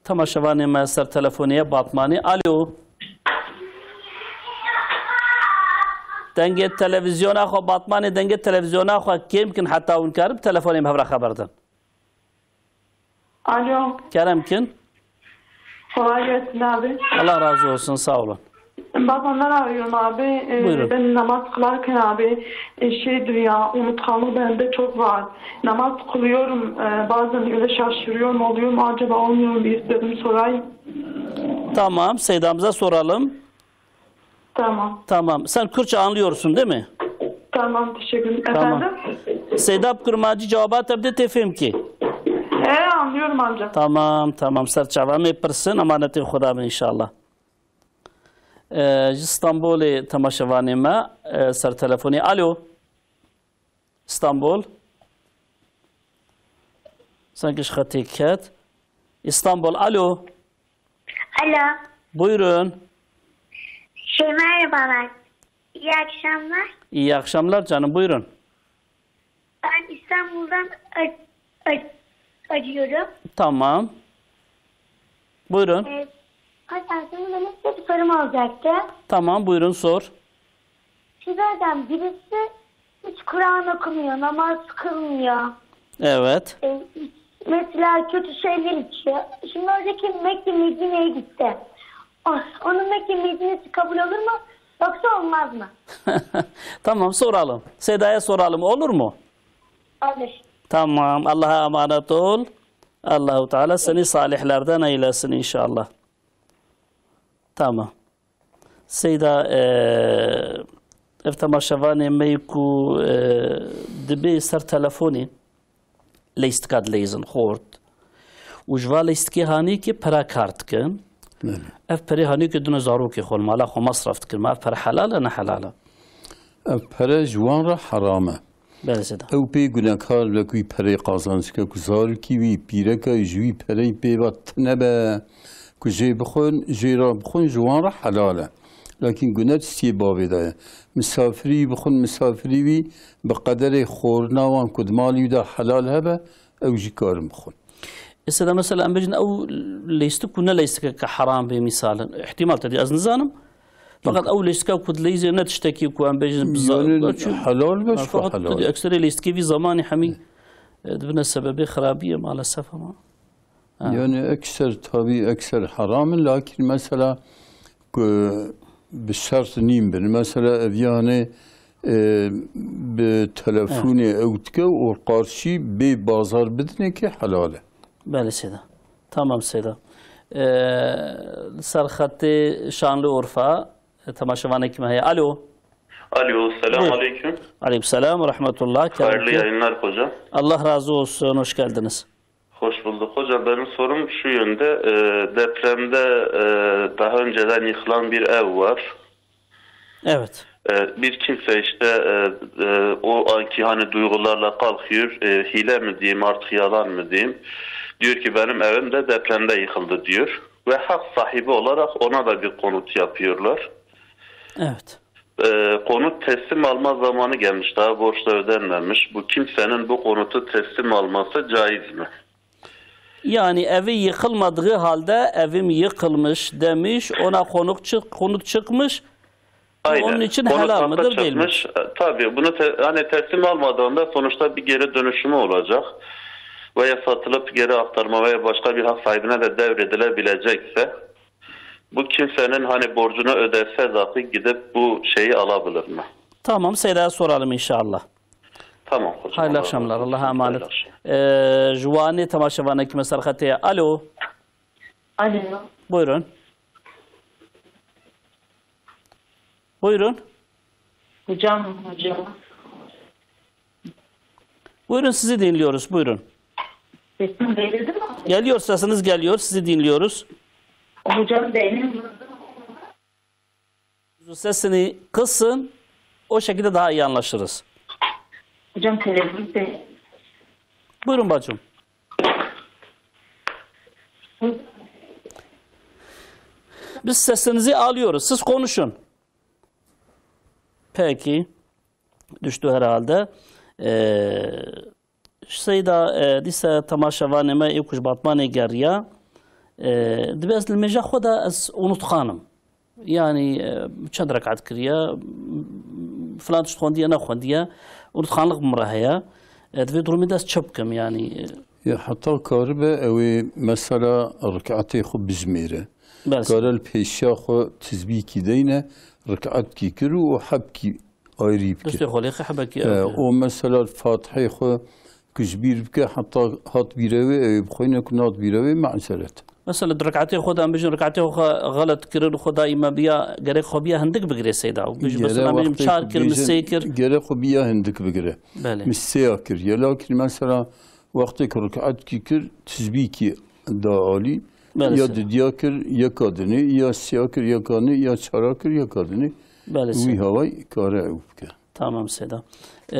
temaşevanê me ser telefonê ye Batmanê. Alo. Dengê televizyona xwe Batmanê, dengê televizyona xwe kêm kin heta hûn karin bi telefonê bi hev re xeber din. Alo. Kerem kin. Kolay gelsin abi. Allah razı olsun, sağ olun. Bazen ben arıyorum abi. Ee, Buyurun. Ben namaz kılarken abi, e, şeydir ya, unutkanlık bende çok var. Namaz kılıyorum, e, bazen öyle şaşırıyorum, oluyorum, acaba olmuyor mu diye istedim sorayım. Tamam, Seyda'mıza soralım. Tamam. Tamam. Sen Kürtçe anlıyorsun değil mi? Tamam, teşekkür ederim. Tamam. Efendim? Seyda bi kurmancî cewaba te bide tê fêm kî. Ee, anlıyorum amca. Tamam, tamam. Ser çava em ê pirsin, emanetê Xweda be inşallah. Ee, ji Stenbolê temaşevanê me, e, ser telefonê. Alo. Stenbol. Sanki ji xetê ket. Stenbol, alo. Alo. Buyurun. Şey, merhabalar. İyi akşamlar. İyi akşamlar canım, buyurun. Ben İstanbul'dan ar- ar- arıyorum. Tamam. Buyurun. Ee, hocam, şimdi benim size bir sorum olacaktı. Tamam, buyurun, sor. Şimdi hocam, birisi hiç Kur'an okumuyor, namaz kılmıyor. Evet. Ee, mesela kötü şeyler içiyor. Şimdi oradaki Mekke Medine'ye gitti. O- Onun Mekke Medine'si kabul olur mu? Yoksa olmaz mı? Tamam, soralım. Seyda'ya soralım, olur mu? Olur. Tamam, Allah'a emanet ol. Allahu Teala seni salihlerden eylesin inşallah. Tamam. Seyda, e, ev temaşevanê me yê ku, e, dibê ser telefonê leyistika dileyizin xort û ji va leyistikê hanîkê pere kar dikin. Belê. Ev perê hanîkê dine zarokê xwe, li mala xwe mesref dikin. Ma ev pere helal e, ne helal e? Ev pere ji wan re heram e. Belê Seyda. Ew pê gunekar be ku wî pereyê qazanc ke, ku zarokî wî, pîreka wî ji wî pereyî pê ve tune be, ku jê bixwin, jê re bixwin, ji wan re helal e. Lakin gune di stiyê bavê de ye. Misafirî bixwin, misafirî wî bi qederê xorina wan ku di malî wî de helal hebe, ew jî karin bixwin. Ê Seyda, mesela em bêjin ew leyistik ku ne leyistikeke heram bê, mîsal in. Îhtîmal te dî ez nizanim. Feqet ew leyistika ku dileyizê ne tiştekî ku em bêjin biza-, Yani çi-, helal be, ha, çi feqet helal. Ekserê leyistikê vî zamanî hemî, e, dibine sebebê xirabiyê maalesef ama. Ha. Yani ekser, tabii ekser heram in, lakin mesela ku bi şert nîn bin. Mesela ev yani, e, bi telefonê ew dike û qarşî bê bazar bidinê ki helal e. Belê Seyda. Tamam Seyda. Ee, li ser xetê Şanlıurfa, e, temaşevanekî me heye. Alo. Alo, selam Buyur. aleyküm. Aleykümselam ve rahmetullah. Hayırlı Kerem. yayınlar hocam. Allah razı olsun, hoş geldiniz. Hoş bulduk hocam. Benim sorum şu yönde. E, depremde, e, daha önceden yıkılan bir ev var. Evet. E, bir kimse işte, e, e, o anki hani duygularla kalkıyor, e, hile mi diyeyim, artık yalan mı diyeyim? Diyor ki benim evim de depremde yıkıldı diyor. Ve hak sahibi olarak ona da bir konut yapıyorlar. Evet. E, konut teslim alma zamanı gelmiş, daha borçlar ödenmemiş. Bu kimsenin bu konutu teslim alması caiz mi? Yani evi yıkılmadığı halde evim yıkılmış demiş, ona konuk çık-, konut çıkmış. Bu Aynen. onun için Konut helal hakkı mıdır, değil mi? çıkmış. E, tabii bunu te- hani teslim almadığında sonuçta bir geri dönüşümü olacak. Veya satılıp geri aktarma veya başka bir hak sahibine de devredilebilecekse bu kimsenin hani borcunu ödese dahi gidip bu şeyi alabilir mi? Tamam, Seyda'ya soralım inşallah. Tamam hocam. Hayırlı Allah akşamlar, razı olsun. Allah'a emanet. Hayırlı akşamlar. Ee, ji Wanê temaşevanekî me ser xetê ye. Alo. Alo. Buyurun. Buyurun. Hocam, hocam. Buyurun, sizi dinliyoruz. Buyurun. Sesim geliyor değil mi? Geliyor, sesiniz geliyor. Sizi dinliyoruz. Hocam, benim Sesini kısın, o şekilde daha iyi anlaşırız. Hocam, telefon se- Buyurun bacım. Biz sesinizi alıyoruz. Siz konuşun. Peki. Düştü herhalde. Ee, Seyda, e, dîsa temaşevanê me ê ku ji Batmanê geriya, e, dibê ez li mêja xwe de ez unutxan im. Yani, e, çend rekat kiriye, filan tişt xwendiye, nexwendiye, unutxanlik bi min re heye. E, di vê durumê de ez çi bikim, yani, e? Ya heta karibe ew ê mesela rikatê xwe bijmêre. Belê. Kare li pêşiya xwe tizbîkî deyne, rikatkî kir û hebkî ayrî bike. Destê xwe lê xe hebekî He, ayrî. O mesela Fatihê xwe ku ji bîr bike, heta hat bîre wê, ew ê bixwîne, ku nat bîre wê, me'zeret. Mesela di rekatê xwe de em bijin, rekatê xwe xelet kirin, xwe daîme biya, gerek xwe biya hindik bigire Seyda. Û bijin, Gere mesela em bijin wextê çar ku kir, min bêjin, sê kir. Gere xwe biya hindik bigire. Belê. Min sêya kir. Yelakin mesela wextê ku rikatkî kir, tizbîkî da alî, Belê Ya Seyda. Didiya kir, yeka dinê, ya siya kir, yeka nê, ya çara kir, yeka dinê. Belê Wî Seyda. Haway kare ew bike. Tamam Seyda. Ee,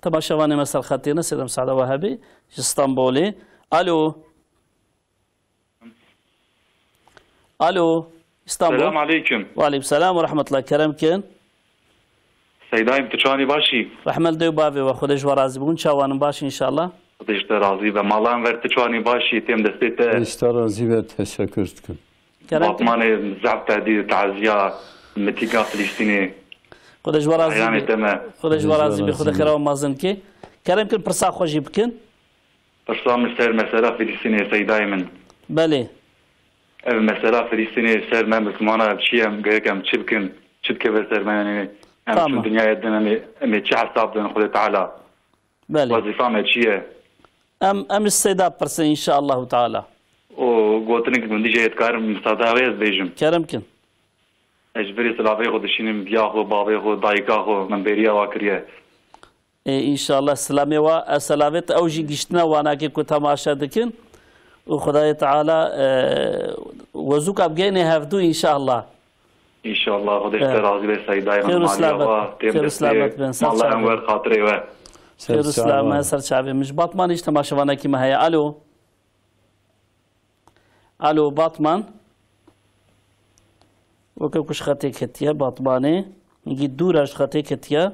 temaşevanê me ser xetê ne Seyda Misada Wehebî ji Stenbolê. Alo. Alo. İstanbul. Selam aleyküm. Ve aleyküm selam ve rahmetullah. Kerem kin. Seydayım, tu çanî başî? Rahmet dew bavê we, Xwedê ji we razî bûn. Çawanın baş inşallah. Xwedê ji te razî be. Malan ver tu çanî başî, têm destê te. Xwedê ji te razî be, teşekkür dikim. Kerem kin. Batmanê zaf te dî taziya mitika Filistînê. Xwedê ji we razî Heyanê be. Te me. Xwedê ji we razî be. Xwedê xêra we mezin ke. Kerem kin pirsa xwe jî bikin. Pirsa min ser mesela Filistînê Seydayê min. Belê. Ev mesela Filistînê ser me Mislimana ev çi ye, em gerek em çi bikin, çi dikeve ser me, yanî em Tamam. Çi dinyayê din, em ê, em ê çi hesab din Xwedê Teala? Belê. Wezîfa me çi ye? Em, em ji Seyda pirsin inşaallahu teala. O gotinik min dî jê dikarim misada wê ez bêjim. Kerem kin. Ez ji virê silavê xwe dişînim, viya xwe, bavê xwe, dayika xwe, min bêriya wa kiriye. Ê, înşallah silamê wa, e, selavêt ew jî giştine wanakê ku temaşe dikin. Û Xwedayê Teala, e, wezûka bigeyne hevdû înşallah. Înşallah, Xwedê ji te razî be Seydayê min. Xêr û selamet. Xêr û selamet bin, ser çavê. Mala em wer xatirê we. Xêr û selamet, ser çavê min. Ji Batmanê jî temaşevanekî me heye. Alo. Alo, Batman. Weke ku ji xetê ketiye, Batmanê. Hingî dûr e ji xetê ketiye.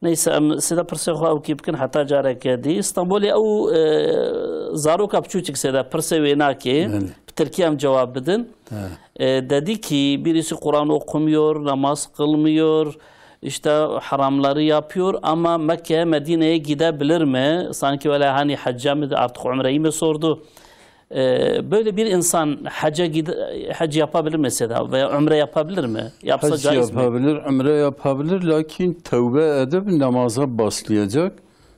Neyse, em sêde pirsê xwe ewkî bikin heta careke dî. Stenbolê ew, e, zaroka biçûçik sêde pirsê wê nake. Belê. Bi tirkî em cewab bidin. He. E, dedi ki, birisi Kur'an okumuyor, namaz kılmıyor, işte haramları yapıyor ama Mekke, Medine'ye gidebilir mi? Sanki öyle hani hacca mı, artık umreyi mi sordu? E, böyle bir insan hacca gide-, hac yapabilir mi mesela veya umre yapabilir mi? Yapsa Hac caiz mi? Yapabilir, umre yapabilir, lakin tevbe edip namaza başlayacak.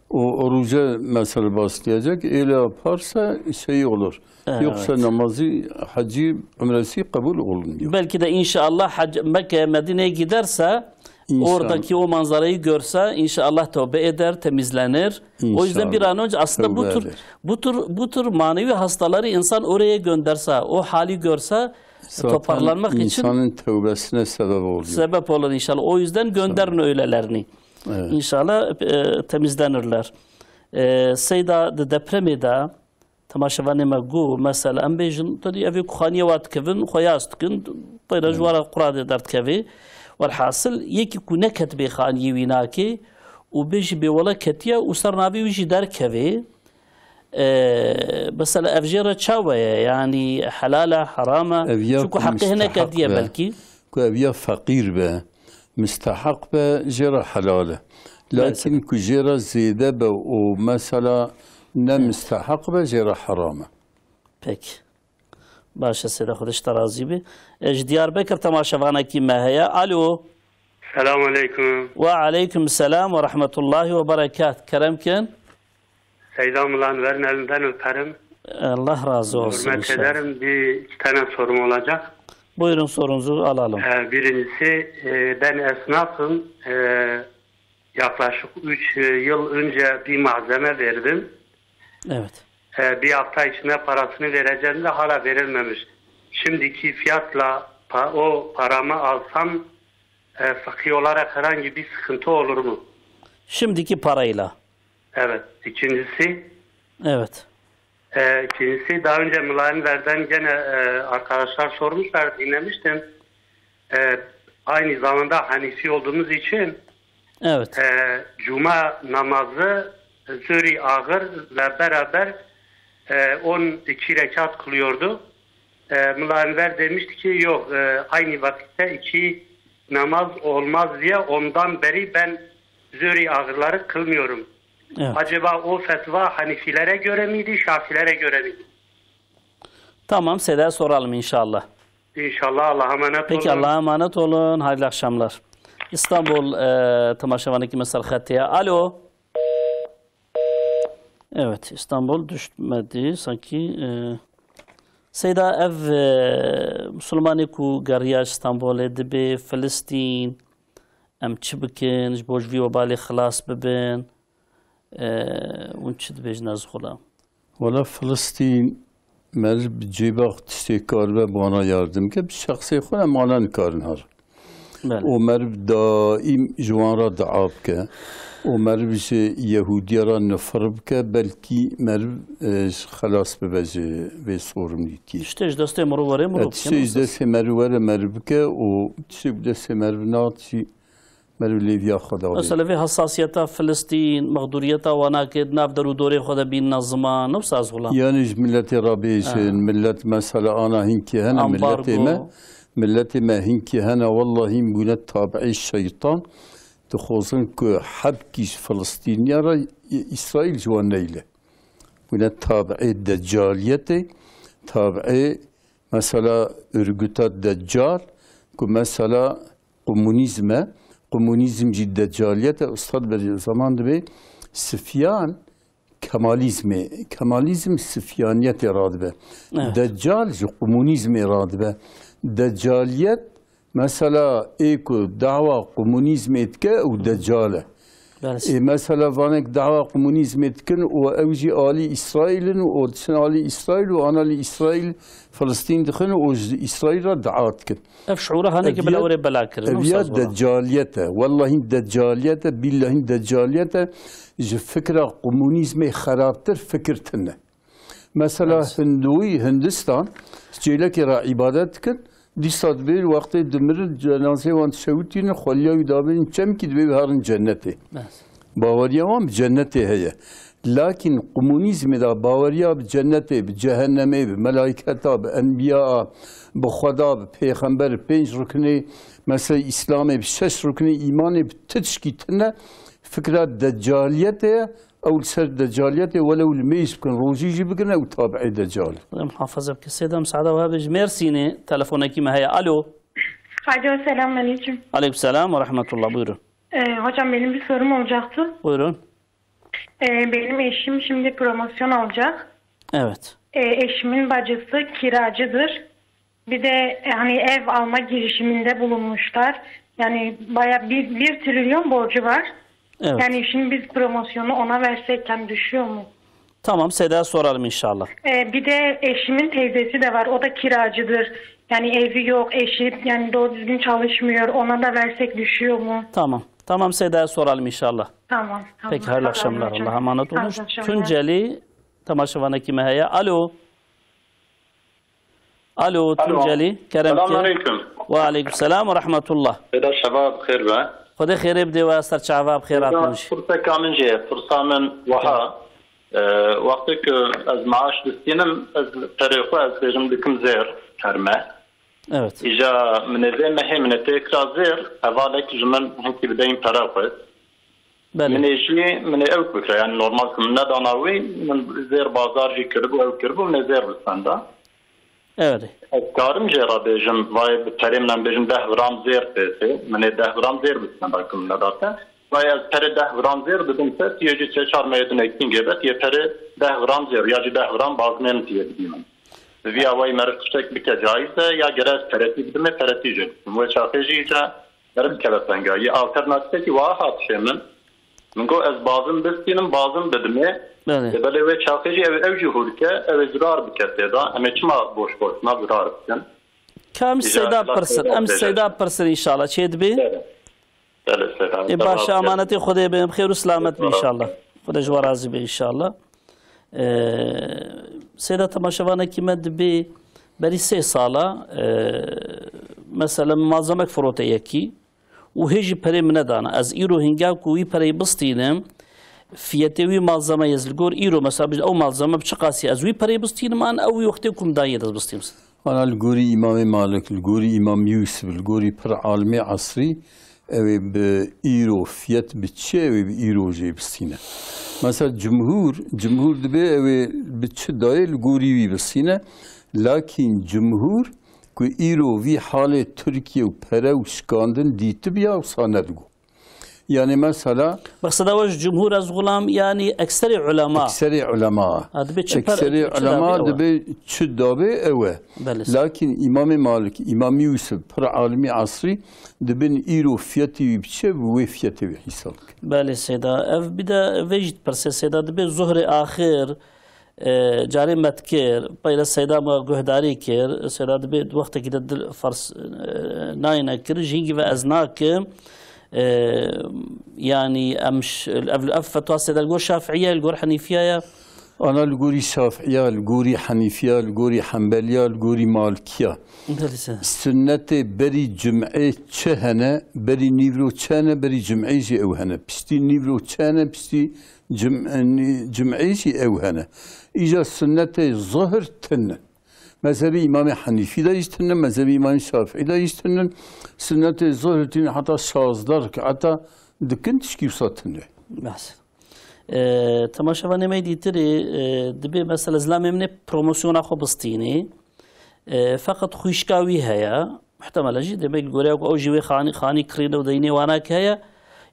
O oruca mesela başlayacak. Öyle yaparsa şey olur. Evet. Yoksa namazı, hacı, umresi kabul olmuyor. Belki de inşallah hac, Mekke, Medine'ye giderse, İnşallah. Oradaki o manzarayı görse, inşallah tövbe eder, temizlenir. O yüzden bir an önce aslında bu tür, bu tür, bu tür manevi hastaları insan oraya gönderse, o hali görse, toparlanmak için insanın tövbesine sebep oluyor. Sebep olur inşallah. O yüzden gönderin öylelerini. Evet. İnşallah, e, temizlenirler. E, Seyda, di depremê de temaşevanê me got, mesela, em bêjin, tedî evê ku xaniyê wa dikevin, xwe yas dikin, teyra ji wara Quranê derdikevê. Welhasil, yekî ku neketibê xaniyê wî nake û bêjî bê wele ketiye û ser navê wî jî derkevê. E, mesela, ev jê re çawa ye? Yanî helal e, heram e? Çunku heqê hinek ketiye belkî. Ku ev ya feqîr be, misteheq be, jê re helal e. Lakin ku jê re zêde be û mesela ne misteheq be, jê re heram e. Peki. Baş e, Seyda, Xwedê ji te razî be. E, ji Diyarbekir temaşevanekî me heye. Alo. Selamun aleyküm. Ve aleyküm selam ve rahmetullahi ve berekat. Kerem kin. Seyda Milan verin elinden öperim. Allah razı olsun inşallah. Hürmet ederim. Bir iki tane sorum olacak. Buyurun, sorunuzu alalım. Ee, birincisi, e, ben esnafım. Ee, yaklaşık üç yıl önce bir malzeme verdim. Evet. Ee, bir hafta içinde parasını vereceğim de hala verilmemiş. Şimdiki fiyatla pa-, o paramı alsam, e, fıkhi olarak herhangi bir sıkıntı olur mu? Şimdiki parayla. Evet. İkincisi. Evet. E, ikincisi, daha önce Milayenver'den gene, e, arkadaşlar sormuşlar, dinlemiştim. E, aynı zamanda Hanefi olduğumuz için, Evet. e, cuma namazı zöri ağırla beraber, e, on iki rekat kılıyordu. E, Milayenver demişti ki yok, e, aynı vakitte iki namaz olmaz diye ondan beri ben zöri ağırları kılmıyorum. Evet. Acaba o fetva Hanefilere göre miydi, Şafilere göre miydi? Tamam, Seyda soralım inşallah. İnşallah, Allah'a emanet olun. Peki, Allah'a emanet olun. Hayırlı akşamlar. İstanbul, e, temaşevanekî me ser xetê ye. Alo. Evet, İstanbul düşmedi sanki. E, Seyda, ev, e, Musulmanê ku geriya ji Stenbolê dibê Filistîn, em çi bikin, ji bo ji vî webalê xilas bibin? E, hûn çi dibêjin ez xwila? Wela Filistîn, Meriv bi cêba xwe tiştê karibe bi wana yardim bike, bi şexsê xwe em wana nikarin herin. Belê. Û meriv daîm ji wan re dua bike. Û meriv ji Yehûdiya re nifir bike, belkî meriv, e, ji xelas bibe ji vê sorumlîtiyê. Tiştê ji destê mirov were, mirov E, bike, tiştê ji destê meriv were, meriv bike û tiştê bi destê meriv nat jî meriv lêviya xwe da bê. Mesela vê hesasiyeta Filistîn, mexdûriyeta wana ke di nav der û dorê xwe de bînna ziman, ne wisa ez xulam. Yanî ji miletê re bêjin, Ha. milet mesela ana hinkî hene, Ambargo. miletê me, miletê me hinkî hene, wellahî bûne tabiê şeytan, dixwazin ku hebkî ji Filistîniya re Îsraîl ji wan neyle. Bûne tabiê decaliyetê, tabiê mesela örgüta decal, ku mesela komunîzm e, komunîzm jî decaliyet e. Ustad Bediüzzaman dibê Sifyan kemalizmê, kemalizm sifyaniyetê radibe. Evet. Decal ji komunîzmê radibe. Decaliyet mesela ê ku dawa komunîzmê dike ew decal e. Belê. Ê mesela vanek dawa komunîzmê dikin û ew jî alî Îsraîl in û diçin alî Îsraîl û ana li Îsraîl Filistîn dixin û ji Îsraîl re dua dikin. Ev şiûra hane ki bila Ev ya, were bela kirin, ev ya Ustaz Boran. Decaliyet e. Wellahî decaliyet e, billahî decaliyet e. Ji fikra komunîzmê xerabtir fikir tune. Mesela Evet. Hinduî, Hindistan, çêlekê re îbadet dikin, dîsa dibê wextê dimirin, cenazeyê wan dişewitînin, xweliya wî dabînin çemkî dibê wî herin cennetê. Evet. Baweriya wan bi cennetê heye. Lakin komunîzmê de baweriya bi cennetê, bi cehennemê, bi melayketa, bi enbiya, bi xweda, bi pêxember, pênc ruknê, mesela Îslamê, bi şeş ruknê îmanê, bi tişkî tune, fikra decaliyetê ye. Ew li ser decaliyetê welew li mêj bikin, rojî jî bigirin, ew tabiê decal. Muhafaza bike. Seyda Müsaade Wahab ji Mêrsînê telefonekî me heye. Alo. Alo, selamünaleyküm. Aleykümselam ve rahmetullah. Buyurun. Ee, hocam, benim bir sorum olacaktı. Buyurun. Ee, benim eşim şimdi promosyon alacak. Evet. Ee, eşimin bacısı kiracıdır. Bir de, e, hani ev alma girişiminde bulunmuşlar. Yani baya bir, bir trilyon borcu var. Evet. Yani şimdi biz promosyonu ona versek, yani düşüyor mu? Tamam, Seyda'ya soralım inşallah. Ee, bir de eşimin teyzesi de var. O da kiracıdır. Yani evi yok, eşi yani doğru düzgün çalışmıyor. Ona da versek düşüyor mu? Tamam. Tamam, Seyda'ya soralım inşallah. Tamam, tamam. Peki, hayırlı akşamlar. Allah'a emanet olun. Hayırlı akşamlar. Tunceli temaşevanekî me heye. Alo. Alo, Alo. Tunceli, kerem ki. Selamünaleyküm. Ve aleyküm selam ve rahmetullah. Seyda, şeva bi xêr be. Xwedê xêrê bidê we, ser çava bi xêr hatî. Purseka min jî ye, pursa min wiha. E, wextê ku ez maaş distînim, ez perê xwe, ez bêjim, dikim zêr her meh. Evet. Îja min ê vê mehê min ê tê kira zêr, hevalek ji min hinkî bideyîn pere xwe. Belê. Min ê jî, min ê ew bikira, yani normal ku min nedana wî, min zêr bazar jî kiribû, ew kiribû, min ê zêr bi senda. Evet. Ez karim jê re bêjim, vay bi perê min em bêjin deh gram zêr pê tê, min ê deh gram zêr bi senda ku min nedate. Vay ez perê deh gram zêr didim te, tu yê jî sê çar meyê din ekîn gê be, tu yê perê deh gram zêr, ya jî deh gram bazmê min tu yê bidî min. Bi vî awayî meriv tiştek bike caiz e, ya gere ez peretî bidimê, peretî jê didim. Wê çaxê jî îca meriv dikeve tenga. Yê alternatîfekî wiha hat şê min. Min got, ez bazin bistînim, bazin bidimê. Belê. Lê belê wê çaxê jî ew, ew jî hûr ke, ew ê zirar bike tê de. Em ê çima boş boşuna zirar bikin? Ka em ji Îca Seyda Seyda pirsin, em ji Seyda Seyda pêşe. pirsin inşallah. Çê dibê? Belê. Belê, Seyda. Ê, baş, Seyda. emanetê Xwedê be, em xêr û selamet bin Seyda. inşallah. Xwedê ji we razî be inşallah. Ee, Seyda, temaşevanekî me dibê berî sê sala, ee, mesela min malzemek firote yekî û hê jî perê min nedana. Ez îro hinga ku wî pereyê bistînim, fiyetê wî malzemeyê ez li gor îro, mesela, ew malzeme bi çi qasî ez wî pereyê bistînim, an ew wî wextê ku min dayê ez bistînim? Ana li gorî Îmamê Malik, li gorî Îmam Yûsif, li gorî pir alimê esrî, ew ê bi îro fiyet bi çi, ew ê bi îro jê bistîne. Mesela cumhur, cumhur dibê ew ê bi çi dayê li gorî wî bistîne. Lakîn cumhur ku îro vî halê Tirkiye û pere û şikandin dîtibiya, wisa nedigo. Yani mesela Mexseda we ji cumhur ez xulam, yani ekserê ulema. Ekserê ulema. Ha, dibê çi per-, Ekserê çi ulema dabê ew e? dibê çi dabê ew e. Belê. Lakin Îmamê Malik, Îmam Yûsif, pir alimî esrî, dibin îro fiyetê wî biçe, bi wê fiyetê wî hîsab dikin. Belê Seyda. Ev bir de vê jî dipirsê Seyda, dibê zuhrê axir, E, carê me dikir, peyre seyda me guhdarî kir, seyda dibê wextekî de dil fers, e, nayne kir, jîngî ve ez nakim. E, yanî em ş-, ev, ev fetwa seyda li gor Şafiiye, li gor Henîfiye ye? Ana li gorî Şafiiya, li gorî Henîfiya, li gorî Hembeliya, li gorî Malikiya. Belê se. Sunnetê berî cumê çi hene, berî nîvro çi hene, berî cumê jî ew hene. Piştî nîvro çi hene, piştî Cim-, cumê jî ew hene. Îca sunnetê zuhr tune. Mezhebî Îmamê Henîfî de jî tune, mezhebî Îmamê Şafîî de jî tune. Sunnetê zuhr tune heta şazdeh rekata dikin tişkî wisa tune. Behs. E, temaşevanê me dîtirê, e, dibê mesela zilamê min ê promosyona xwe bistînê. E, feqet xwişka wî heye. Muhtemelen jî demek li goreya ku ew jî wê xanî, xanî kirîne û deynê wana ki heye.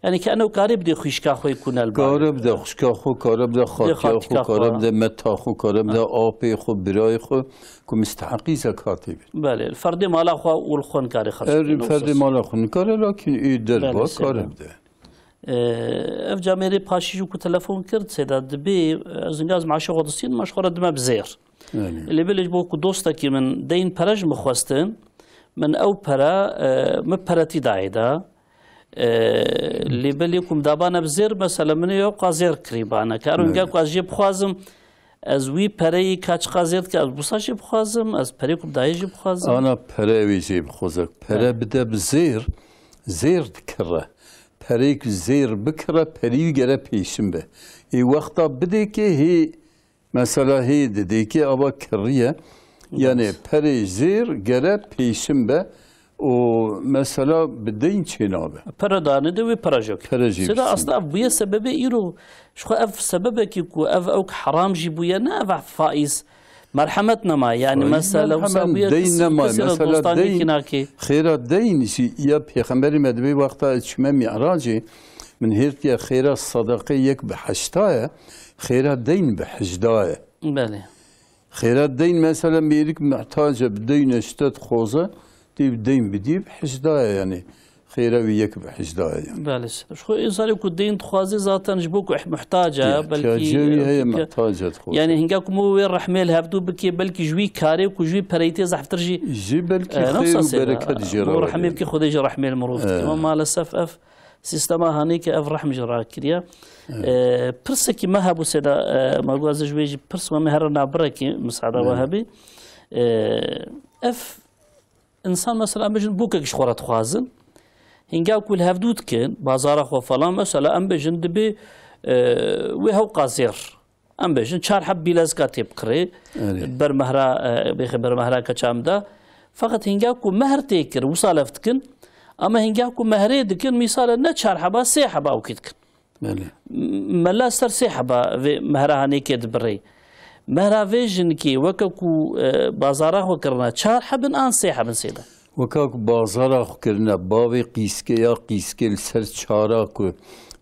Yani ki eno karê bidê xwişka xwe ku nelba. Kare bide xwişka xwe, kare bide xatiya xwe, xatika xwe, kare bide meta xwe, kare bide apê xwe, birayê xwe ku misteheqî zekatê bin. Belê, ferdê mala xwe û li xwe nikare xerc Her bikî, ferdê mala xwe nikare, lakin ê derva kare bide. Ev camêrê paşî jî ku telefon kir, sêda dibê, ez hingaz maşê xwe distîn, maş xwe re dime bi zêr. Belê. Lê belê ji bo ku dostekî min deyn pere ji min xwestin, min ew pere, e, min peretî dayê de. E, lê belê ku min dabane bi zêr, mesela min ê ew qa zêr kirîbane. Kar hinga ku ez jê bixwazim, ez wî pereyî ka çiqa zêr dike, ez wisa jê bixwazim, ez perê ku dayê jê bixwazim. Ana pere wê jê bixwaze. Pere bide bi zêr, zêr dikire. Pereyê ku zêr bikire, perî wî gere pêşin be. Ê wexta bidê ke hê, mesela hê didê ke ava kiriye. Yani perê zêr gere pêşin be û mesela bi deyn çênabe. Pere dane de wê pere jê. Pere jê. Sêda aslında ev bûye sebebê îro. Ji xwe ev sebebekî ku ev ew ki heram jî bûye, ne ev faiz. Merhemet nema, yani. Faiz mesela wisa merhemet, bûye deyn kes-, nema, kesê re mesela dostaniyekî deyn, nakê. Xêra deyn jî ya Pêxemberê me dibê wexta ez çime Mi'racê, min hêrtiye xêra sadaqê yek bi heşta ye, xêra deyn bi hejda ye. Belê. Xêra deyn mesela mêrik muhtac e, bi deyn e ji te dixwaze, tê bi deyn bidî bi hejda ye, yani. Xêra wî yek bi hejda ye, yani. Belê. Ji xwe însanê ku deyn dixwaze zaten ji bo ku muhtac e, belkî, ihtiyacê wî heye, muhtac e, dixwaze. Yani hinga ku min wê rehmê li hevdû bikê, belkî ji wî karê ku ji wî pereyî tê zehftir jî, jî belkî, e, xêr û bereket jê re were. Rehmê bikê, Xwedê jî rehmê li mirov dike. E. Ama maalesef ev sîstema hanê ke ev rehm jî rakiriye. E, pirsekî me hebû sêda, e, me got ez ji wê jî pirs me, me here nabirekî, misada we hebî. E, ev Însan mesela em bêjin bûkek ji xwe re dixwazin. Hinga ku li hevdû dikin, bazara xwe falan, mesela em bêjin dibê, e, wê hewqa zêr. Em bêjin çar heb bîlezka tê bikirê. Erê. Ber mehra, e, bêxe ber mehra keça em de. Feqet hinga ku mehr tê kir, wisa lef dikin. Ama hinga ku mehrê dikin, mîsale ne çar heba, sê heba ewkî dikin. Belê. M-, mela ser sê heba vê mehra hanêkê dibirê. Mehra vê jinikê weke ku, e, bazara xwe kirine, çar hebin an sê hebin sêde? Weka ku bazara xwe kirine, bavê qîskê ya qîskê li ser çara ku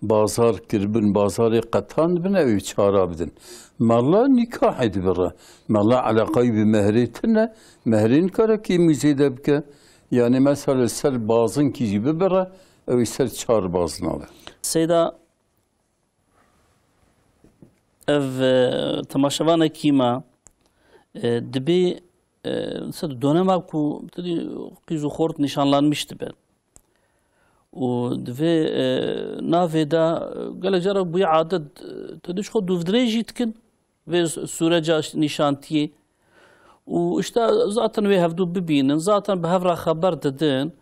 bazar kiribin, bazarê qetandibin, ew ê çara bidin. Mela nîkahê dibire. Mela eleqayî bi mehrê tune, mehrê nikare kêm û zêde bike. Yani mesela li ser bazinkî jî bibire, ew ê ser çar bazina be. Seyda, Ev, e, temaşevanekî me, e, dibê, e, ser donema ku tu dî qîz û xort nîşanlanmiş dibe. Û di vê, e, navê de, e, gelek cara bûye adet, e, tu dî ji xwe dûvdirêjî dikin, vê s-, sûreca nîşantiyê. Û işte zaten wê hevdû bibînin, zaten bi hev re xeber didin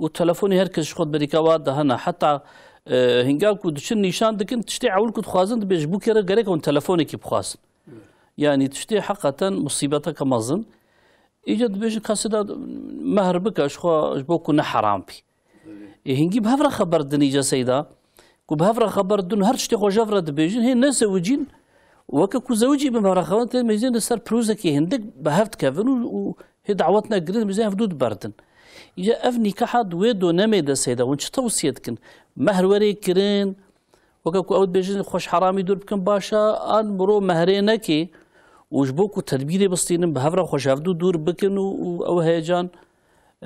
û telefonê her kes ji xwe berîka wa de hene. Heta, e, hinga ku diçin nîşan dikin, tiştê ewil ku dixwazin, dibê ji bo kê re gerek hûn telefonekî bixwazin. Yanî tiştê heqeten musîbeteke mezin. Îca dibêjin ka sêda mehr bike ji xwe, ji bo ku ne heram bî. Ê hingî bi hev re xeber din îca seyda. Ku bi hev re xeber din, her tiştê xwe ji hev re dibêjin, hê nezewicîn, weke ku zewicî bin bi hev re xeber, tê mêzên li ser pirûzekê hindik bi hev dikevin û, û hê dawet negirin, mêzên hevdû diberdin. Îca ev nîkaha di wê donemê de seyda, hûn çi tewsiye dikin? Mehr werê kirin, weke ku ew dibêjin, xwe ji heramî dûr bikin, baş e, an mirov mehrê neke û ji bo ku tedbîrê bistînin, bi hev re xwe ji hevdû dûr bikin û, û ew heyecan,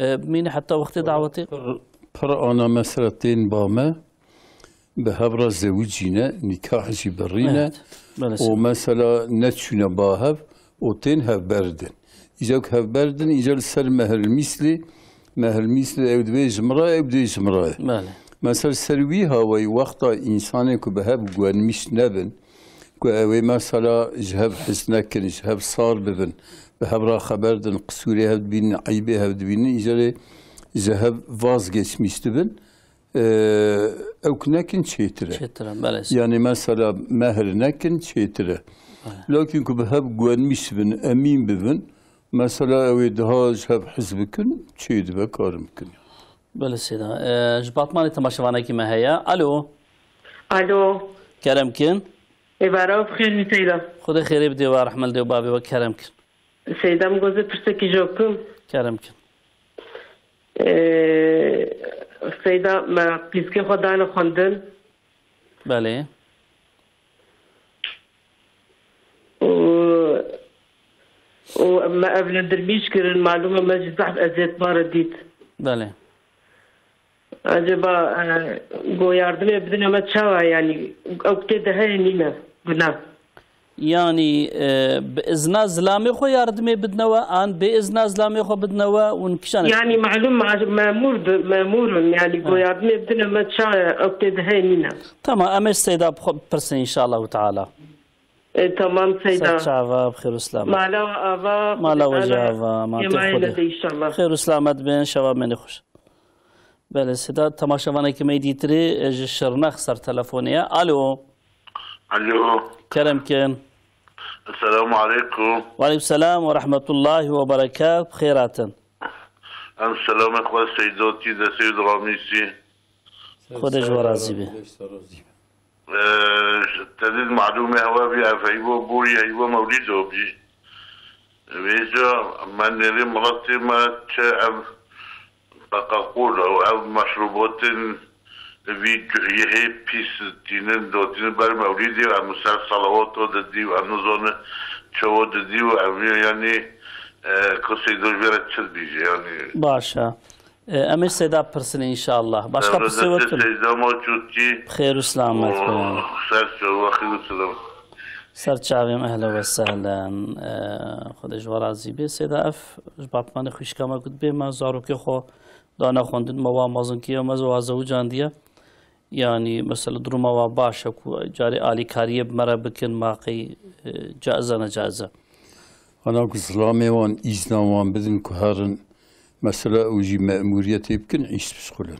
e, bimîne heta wextê dawetê? Pir, pir ana mesela tên ba me, bi hev re zewicîne, nîkah jî birîne. Evet. Belê. Û mesela neçûne ba hev û tên hevberdin. Îca ku hevberdin, îca li ser mehril mîslê, mehril mîslê ew dibê ji min re, ew dibê ji min re. Belê. Mesela ser wî hawayî wexta însanê ku bi hev guvenmîş nebin, ku ew ê mesela ji hev hez nekin, ji hev sar bibin, bi hev re xeber din, qisûrê hev dibînin, eybê hev dibînin, îca lê ji hev vazgeçmîş dibin, e, ew ku nekin çêtir e. Çêtir e, belê. Yanî mesela mehr nekin çêtir e. Belê. Lakin ku bi hev guvenmîş bin, emîn bibin, mesela ew ê diha ji hev hez bikin, çê dibe karin bikin. Belê seyda. E, ji Batmanê temaşevanekî me heye. Alo. Alo. Kerem kin. Êvara we bi xêr bî seyda. Xwedê xêrê bidê we, rehme li dê û bavê we, kerem kin. Seyda, min goze pirsekî ji we bikim. Kerem kin. Ee, Seyda, me pîskê xwe dane xwendin. Belê. Û, û me evlendirmîş kirin, malûm e me jî zehf eziyet ma re dît. Belê. Acaba, e, go yardimê bidine me çawa, yanî ew tê de heye nîne guna? Yanî, e, bi izna zilamê xwe yardimê bidine we, an bê izna zilamê xwe bidine we, hûn kîjan? Yanî malûm ma-, memûr di-, memûr in, yanî go Ha. yardimê bidine me çawa, ew tê de heye nîne? Tamam, em ê Seyda bixwe bipirsin înşallahu teala. E, tamam Seyda. Ser çava, bi xêr û selamet. Mala we ava, Mala we jî ava, ma tê Xwedê. Xêr û selamet bin, şeva menê xweş. Belê, Seyda, temaşevanekî me yê dîtirî, e, ji Şirnex ser telefonê ye. Alo. Alo. Kerem kin. Esselamu aleykum. Ve aleykum selam ve rahmetullahi ve berekat. Bi xêr hatin. Em selamê xwe Seydotî de Seyd Ramîsî. Xwedê ji we razî be. Ee, tenê malûmê hewa bî, ev heywa borî heywa mewlîdo bî. Vêca me nêrê miletê me çi ev Coca-Cola û ev meşrûbatên vî cuhiyê hê pîs tînin, dotînin ber mewlîdê û em ser salawato didî û em nizane çawa didî û em yanî, e, qisey dojbê re çi dibîje yanî. Baş e. E, em ê Seyda pirsin înşallah. Başka pirsê we tune? Seyda ma çûtî. Xêr û selamet be. Ser çava, xêr û selamet. Ser çavê me, ehlen ve sehlen. E, Xwedê ji we razî bê. Seyda ev ji Batmanê xwişka me ku dibê me zarokê xwe dane xwendin, me wa mezinkî ye, me wa zewicandiye. Yanî mesela duruma wa baş e ku carê alîkariyê bi me re bikin, ma qey, e, caiz e, necaiz e? Ana ku zilamê wan îzna wan bidin ku herin, mesela ew jî memûriyetê bikin, îş bişxulin.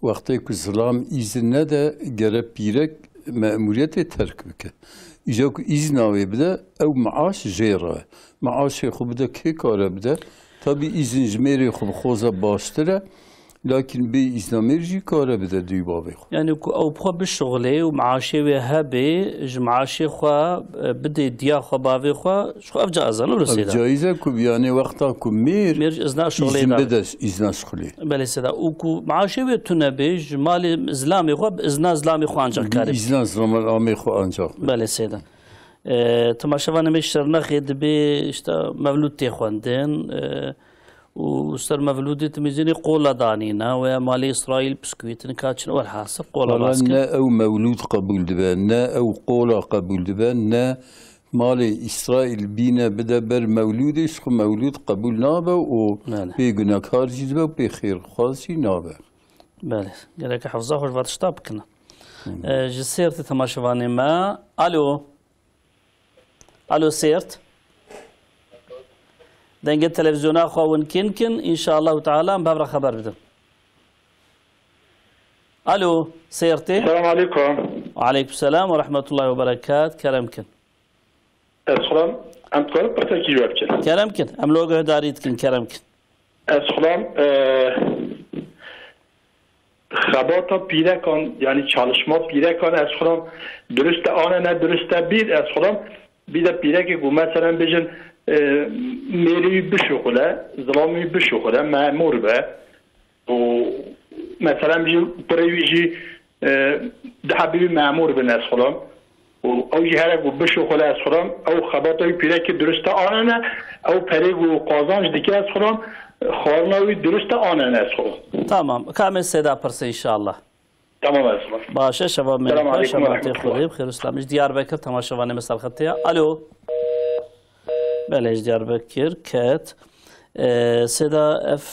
Wextê ku zilam îzin nede, gere pîrek memûriyetê terk bike. Îca ku îzna wê bide, ew meaş jê re. Meaşê xwe bide, kê kare bide? Tabî îzin ji mêrê xwe bixwaze baştir e. Lakin bê îzna mêr jî kare bide dû bavê xwe. Yanî ku ew bi xwe bişuxulê û meaşê wê hebe, ji meaşê xwe, e, bidê diya xwe, bavê xwe, ji xwe ev caiz e, ne wilo Ev Seyda? Caiz e ku, yanî wexta ku mêr Mêr ji izna şuxulê îzin da. bide, îzna şuxulê. Belê Seyda. Û ku meaşê wê tune bê, ji malê zilamê xwe, bi izna zilamê xwe ancak Bi kare. îzna zilamê xwe ancak. Belê Seyda. E, temaşevanê me Şirnexê dibê, işte, mevlûd tê xwendin, e, û ser mevlûdê timîzînê qola danîne, we malê Îsraîl biskûîtin ka çin, welhasil qola Wala nas kin. Ne ew mewlûd qebûl dibe, ne ew qola qebûl dibe, ne malê Îsraîl bîne bide ber mewlûdê, ji xwe mewlûd qebûl nabe û Belê. pê gunekar jî dibe û pê xêrxwaz jî nabe. Belê, gerek hefza xwe ji va tişta bikine. Hı. E, ji Sêrtê temaşevanê me. Alo. Alo Sêrt. Dengê televîzyona xwe hûn kîn kin, înşallahu teala em bi hev re xeber bidin. Alo, Sêrtê. Selam aleykum. Aleykum selam ve rahmetullahi ve berekat. Kerem kin. Ez xwem, em dikarin pirsekî ji we bikin. Kerem kin. Em lo guhdarî dikin, kerem kin. Ez xwem, e, Xebata pîrekan, yanî çalışma pîrekan, ez xwe re durist e, ane ne durist e, bîr ez xwe re bî de pîrekê ku, meselen, bêjin, e, mêrî wî bişuxule, zilamî wî bişuxule, memûr be û, meselen, bêjin, kurê wî jî, e, du hebî wî memûr bin, ez xwe re. Û ew jî here ku bişuxule, ez xwe re, ew xebata wî pîrekê durist e, ane ne, ew perê ku qazanc dike, ez xwe re, xwarina wî durist e, ane ne, ez xwe re. Tamam. Ka em ê Seyda pirse înşallah. Tamam, ez. Baş e, şeva me Selam xweş, aleyküm ve şeva tê rahmetullah. Xwedê bi xêr û selam. Ji Diyarbekir temaşevanê me ser xetê ye. Alo. Belê, ji Diyarbekir ket. Ee, Seyda, ev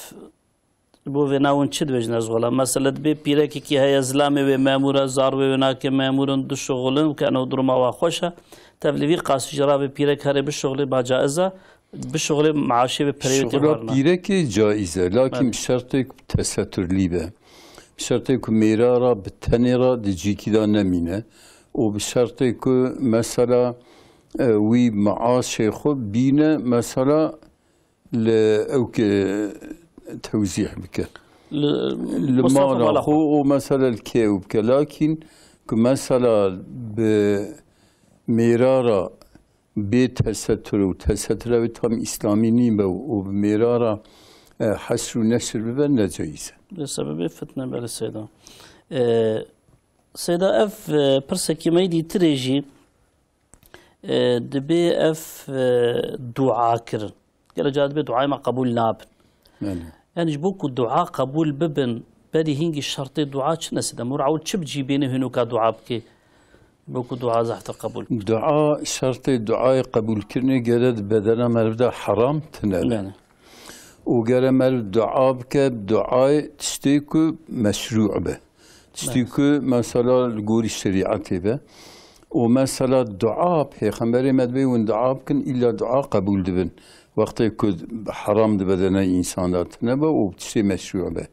bo vêna hûn çi dibêjin ez wela? Mesela dibê pîrekekî heye, zilamê wê memûr e, zarwê wê nake memûr in, dişuxulin, ke eno duruma wa xweş e. Tevlî vî qasî jî rabê pîrek herê bişuxulê, ba caiz e, bişuxulê maaşê wê perê wê tê Şuxula xwarina. Pîrekê caiz e, lakin Belê. Bi şertê ku teseturlî be. Bi şertê ku mêra ra bi tenê ra di cîkî de nemîne. Û bi şertê ku mesela, e, wî maaşê xwe bîne, mesela li ew ke tewzîh bike. Li Li Mustafa mala mala xwe xwe. Û mesela li kê ew bike. Lakin ku mesela bi mêra ra bê tesetur û tesetura wê tam îslamî nîbe û bi mêra ra, e, hesr û neşr bibe, ne caiz e. Bi sebebê fitne, belê Seyda. E, Seyda, ev, e, pirsekî me yî dîtirê jî, e, dibê ev, e, dua kirin. Gelek cara dibê duayê me qebûl nabin. Belê. Yani ji bo ku dua qebûl bibin, berî hingî şertê dua çi ne Seyda? Mûr ewil çi bi cî bêne hînoka dua bike? Ji bo ku dua zehtir qebûl bike. Dua, şertê duayê qebûlkirinê gere di bedena meriv de heram tine be. Yani. Û gere meriv dua bike, duayê tiştê ku meşrû be. Tiştê Evet. ku mesela li gorî şerîetê be. Û mesela dua, Pêxemberê me dibê hûn dua bikin, îlla dua qebûl dibin. Wextê ku heram di bedena însan de tine be û tiştê meşrû be.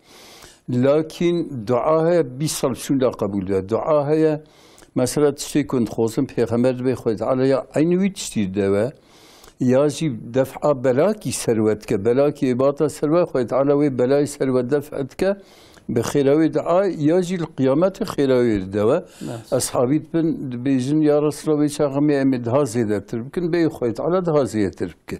Lakin dua heye bîst sal şûnda qebûl be. Dua heye, mesela tiştê ku dixwazin Pêxember dibê Xwedê Teala ya eynî wî tiştî de we, ya jî def'a belakî ser we dike. Belakî êbata ser we, Xwedê Teala wê belayê ser we def dike. Bi xêra wê dua ya jî li qiyametê xêra wê dide we. Evet. Eshabî dibin, dibêjin, ya Resulallah, wê çaxê em ê, em ê daha zêdetir bikin, bê Xwedê Teala daha zêdetir bike.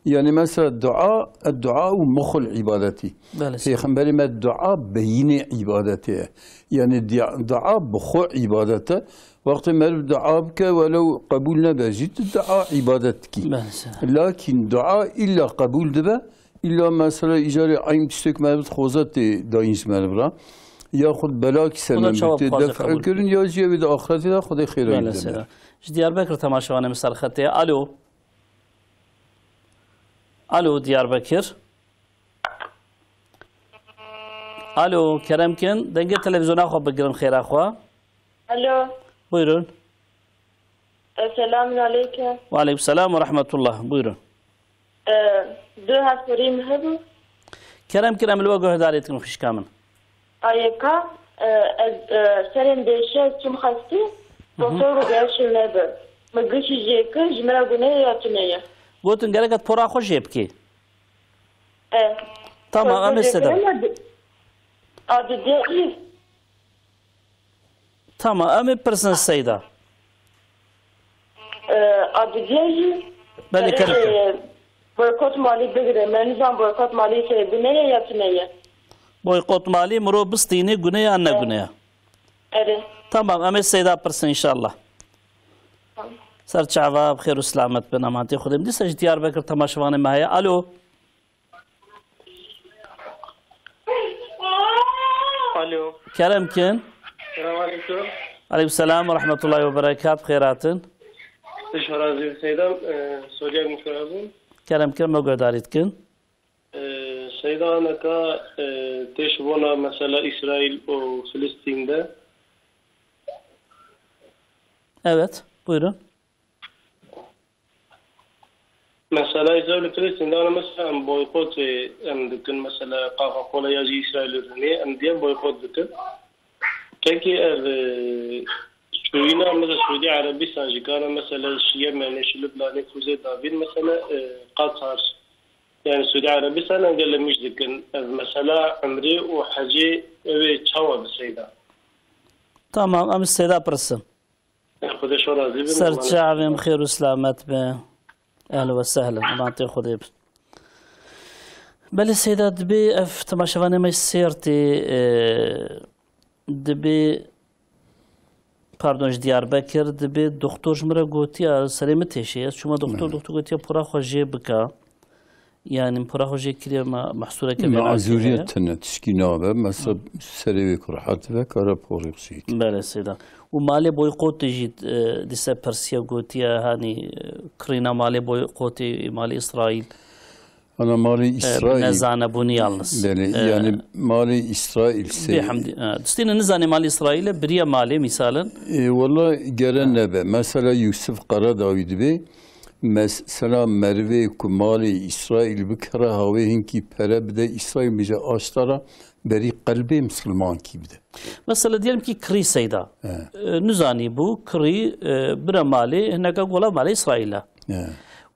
Yani mesela dua, dua û muxul îbadetî. Belê. Pêxemberê me dua beyînê îbadetê ye. Yani dia-, dua bi xwe îbadet e. Wextê meriv dua bike, welew qebûl nebe jî, tu dua îbadet dikî. Belê, sera. Lakin dua îlla qebûl dibe, îlla mesela îcarê eyn tiştek meriv dixwaze tê dayîn ji meriv re. Yaxud belakî ser Xweda meriv çawa tê bixwaze def qebûl kirin, bike. Ya jî ew ê di axretê de Xwedê xêra wî Belê, bide. Sera. Ji Diyarbekir temaşevanê min ser xetê ye. Alo. Alo, Diyarbekir. Alo, kerem kin, dengê televîzyona xwe bigirin xêra xwe. Alo. Buyurun. Esselamun aleykum. Ve aleykum selam ve rahmetullah. Buyurun. E, du hevkurî min hebû. Kerem kin, em li we guhdarî dikin xwişka min. Ayê ka, e, ez, e, serên dêşe ez çûm xestî, Hı hı. doktor got ev şil nebe. Min gişî jê kir, ji min re gune ye ya tune ye. Gotin gerek ez pora xwe jê bikî. E. Tamam, em ê Doktor sede. Ekrem, a di-, a didiya jî. Tamam, em ê pirsin Seyda. E, a didiya jî. Belê, Erê, kerem, kerem. E, boykot malî bigire. Me nizan boykot malî se gune ye ya tune ye. Boykot malî mirov bistînî gune ya ne gune ya? Erê. Tamam, em ê Seyda pirsin înşallah. Tamam. Ser çava, bi xêr û selamet bin, emanetê Xwedê. Dîsa ji Diyarbekir temaşevanê me heye. Alo. Alo. Kerem kin. Selam aleyküm. Aleyküm selam ve rahmetullahi ve berekat. Xêr hatin. Te ji xwe razî bin Seyda, e, Soriya Gumşoya bûn. Kerem kin, me guhdarî dikin. E, Seyda, neka, e, tê ji bona mesela Îsraîl û Filistîn de. Evet, buyurun. Mesela Îsraîl û Filistîn de, mesela em boykotê em dikin, mesela Coca-Cola ya jî Îsraîl û Rûnê, em diye boykot dikin. Peki ev, e, çûyîna mesela Sûdî Erebistan jî kare mesela ji Yemenê, ji Lubnanê, Kuzey Davîn mesela, e, Qatar, yani Sûdî Erebistan em gelê mîş dikin. Ev mesela umrê û hecê ew ê çawa bi Seyda? Tamam, em Seyda pirsin. Xwedê şo razî bin. Ser çavê min, xêr û selamet be. Ehlen ve sehlen. Emanetê Xwedê bin. Belê Seyda, dibê ev temaşevanê me Sêrtê, e, dibê, pardon, ji Diyarbekir, dibê doktor ji min re gotiya, serê min têşê. Ez çûma doktor, Evet. doktor gotiya pora xwe jê bika. Yani pora xwe jê kiriye me mehsûreke vê Me nakê heye. Mazûriyet tune tişkî nabe. Mesela serê wê ku rehet dibe, kare porê xwe jê kiriye. Belê seyda. Û malê boykotê jî, e, dîse pirsiye gotiye, hani, e, kirîna malê boykotê, malê Îsraîl. Ana malê E, Îsraîl. Nezanebûnî yalnız. Belê, E, yani malê Îsraîl sê- Bêhemdî. E, distîne nizanê malê Îsraîl e, biriye malê, misalin. E, wala gere E. nebe. Mesela Yusuf Karadawî dibe. Mesela merivê ku malê Îsraîl bikire, hawê hinkî pere bide Îsraîl, bije aştara berî qelbê misilmankî bide. Mesela diyelim ki kirî seyda. He. E, nizanî bû, kirî, e, bire malê, hineka gola malê Îsraîl e. He.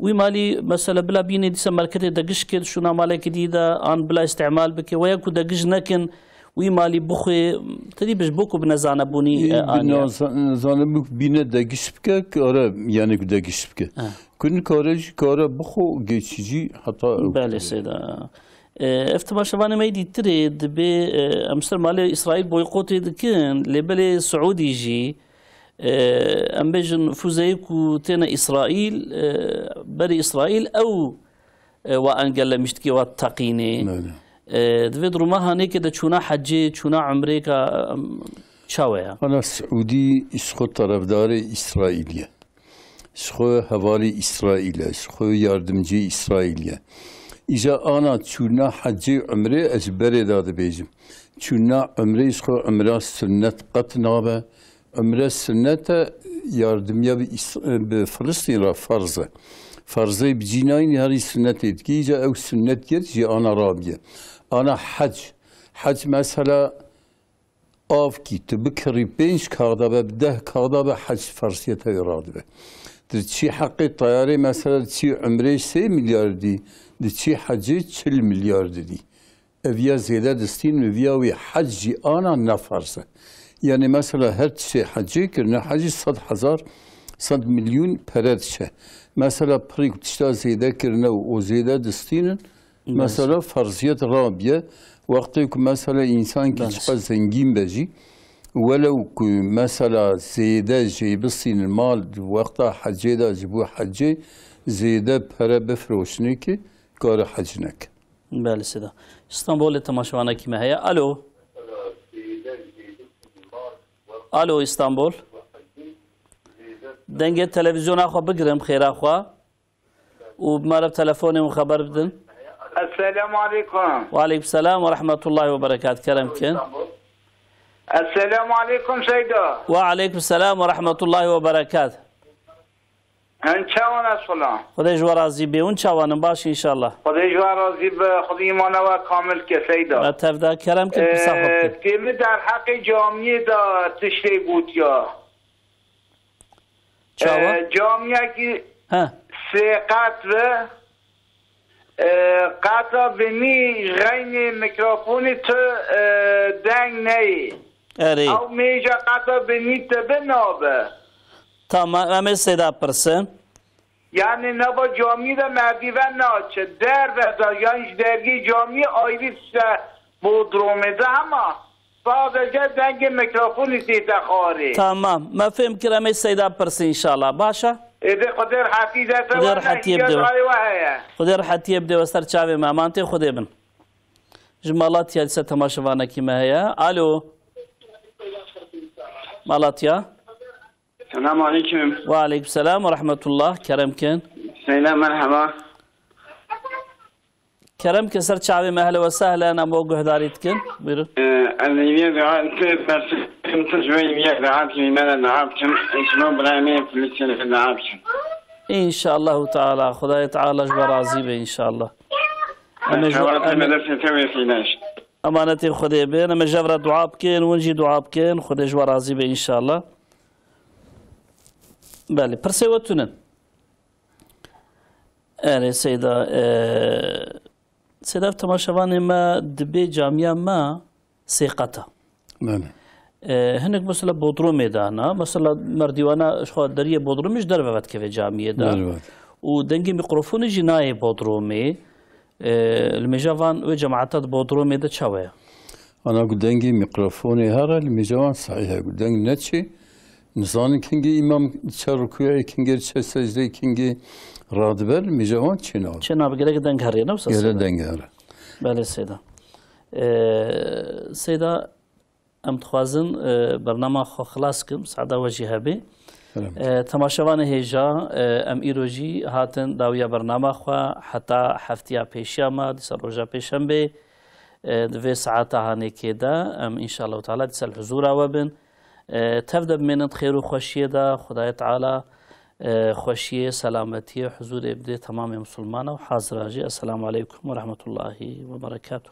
Wî malî mesela bila bînê dîse merketê degiş kir, şûna malekî dî de, an bila îstîmal bike, weya ku degiş nekin, wî malî bixwe, te dî bi ji bo ku bi nezanebûnî, Ê, e, bi aniye. naza-, nezanebû bîne degiş bike, kare, yani ku degiş bike. He. Ku nikare jî kare bixwe, geçici heta ew Belê bike. seyda. E, ev temaşevanê me dîtirê dibê, e, em ser malê Îsraîl boykotê dikin, lê belê Siûdî jî, e, em bêjin fûzeyê ku têne Îsraîl, e, berî Îsraîl ew, e, wa engellemiş dike, wa teqînê. Belê. E, di vê duruma hanêkê de çûna hecê, çûna umrê ka, em, çawe ya? Ana Siûdî ji xwe tarafdarê Îsraîlî ye. Ji xwe hevalî Îsraîl e, ji xwe yardimcî Îsraîl ye. Îja ana çûna hecê û umrê ez ji berê de dibêjim. Çûna umrê ji xwe umra sunnet qet nabe. Umre sunnet e, yardimiya bi Îs-, bi Filistîn re ferz e. Ferzê bi cî nayînî herî sunnetê dikî, îca ew sunnet yet jî ana rabiye. Ana hec. Hec mesela Avkî tu bikirî pênc kaxda be, bi deh kaxda be, hec fersiyeta wê radibe. Tu diçî heqê tayarê, mesela diçî umrê sê milyardî, diçî hecê çil milyardî dî. Ev ya zêde distîn, ev ya wî hec jî ana ne ferz e. Yani mesela her tiştê hecê kirine, hecî sed hezar, sed milyon pere diçe. Mesela pirî ku tişta zêde kirine û o zêde distînin, Belê. Mesela ferziyet rabiye, wextê ku mesela însan ki Belê. çiqa zengîn be jî, welew ku mesela zêde jê bistînin mal di wexta hecê de ji bo hecê zêde pere bifiroşinê ki kare hec neke. Belê seyda. Îstanbulê temaşevanekî me heye. Alo. Alo Îstanbul. Dengê televîzyona xwe bigirin, xêra xwe. û bi me re telefonê û xeber bidin. Esselamu aleykum. Ve aleykum selam ve rahmetullahi ve berekat. Kerem kin. Esselamu aleykum Seyda. Ve aleykum selam ve rahmetullahi ve berekat. Hûn çawan e sula? Xwedê ji we razî bê. Hûn çawan in? Baş inşallah. Xwedê ji we razî be. Xwedê îmana we kamil ke Seyda. Me tevda kerem kin, pirsa xwe bikin. Ee, tê min derheqê camiyê de tiştê gotiya. Çawa? E, camiyekî He. sê qet ve, e, qeta binî ji xeynê mikrofonî tu, e, deng neyê. Erê. Ew mêja qeta binî tu bi nabe. Tamam, em ê seyda pirsin. Yani nava camî de merdîven naçe. Derve de, yani ji dergê camî ayrî tişte bodromê de hema sadece dengê mikrofonî tête xwarê. Tamam. Me fêm kir, em ê seyda pirsin inşallah. Baş e? Ê dê Xwedê rehetî de te Xwedê were, rehetiyê bide we. Xwedê rehetiyê bide we ser çavê me. Emanetê Xwedê bin. Ji Malatya dîse temaşevanekî me heye. Alo. Malatya. Selamun aleyküm. Ve aleyküm selam ve rahmetullah. Kerem kin. Seyda, merhaba. Kerem kin, ser çavê me, ehlen ve sehlen, em bo guhdarî dikin. Buyurun. Ee, ez ê vê dua, tu, tu, tu ji wê vê dua, tu me re dua bikin. Ji bo birayê me Filistînê dua bikin. İnşallahu Teala, Xwedayê Teala ji we razî be inşallah. Em ê ji, Teala em ê, me destê te wê Seyda. Emanetê Xwedê bin, em ê ji hev re dua bikin, hûn jî dua bikin, Xwedê ji we razî be înşallah. Belê, pirsê we tune. Erê Seyda, e, Seyda, ev temaşevanê me dibê camiya me sê qet e. Belê. E, hinek mesela bodrumê dana, mesela merdîwana ji xwe deriyê bodrumê ji derve vedikeve camiyê de. Derve. Û dengê mîkrofonê jî nayê bodrumê. E, limêja van wê cemaeta di bodrumê de çawa ye? Ana ku dengê mîkrofonê here, limêja wan sehîh e. Ku deng neçê, nizanin kengê îmam çe rukûyê, kengê çe secdeyê, kengê radibe, mîja wan çênabe. Çênabe, gerek deng herê, ne wisa Seyda? Gerek deng here. Belê Seyda. E, Seyda, em dixwazin, e, bernama xwe xilas kim, saeta we jî hebê. Kerem. E, temaşevanê hêja, e, em îro jî hatin dawiya bernama xwe heta heftiya pêşiya me, dîsa roja pêşembê, e, di vê saeta hanêkê de em înşallah teala dîsa li huzûra we bin. E, tev de bimênin di xêr û xweşiyê de, Xwedayê Teala, e, xweşiyê, selametiyê, huzûrê bidê temamê misilmana û hazira jî. Esselamu aleykum ve rahmetullahi ve berekatuh.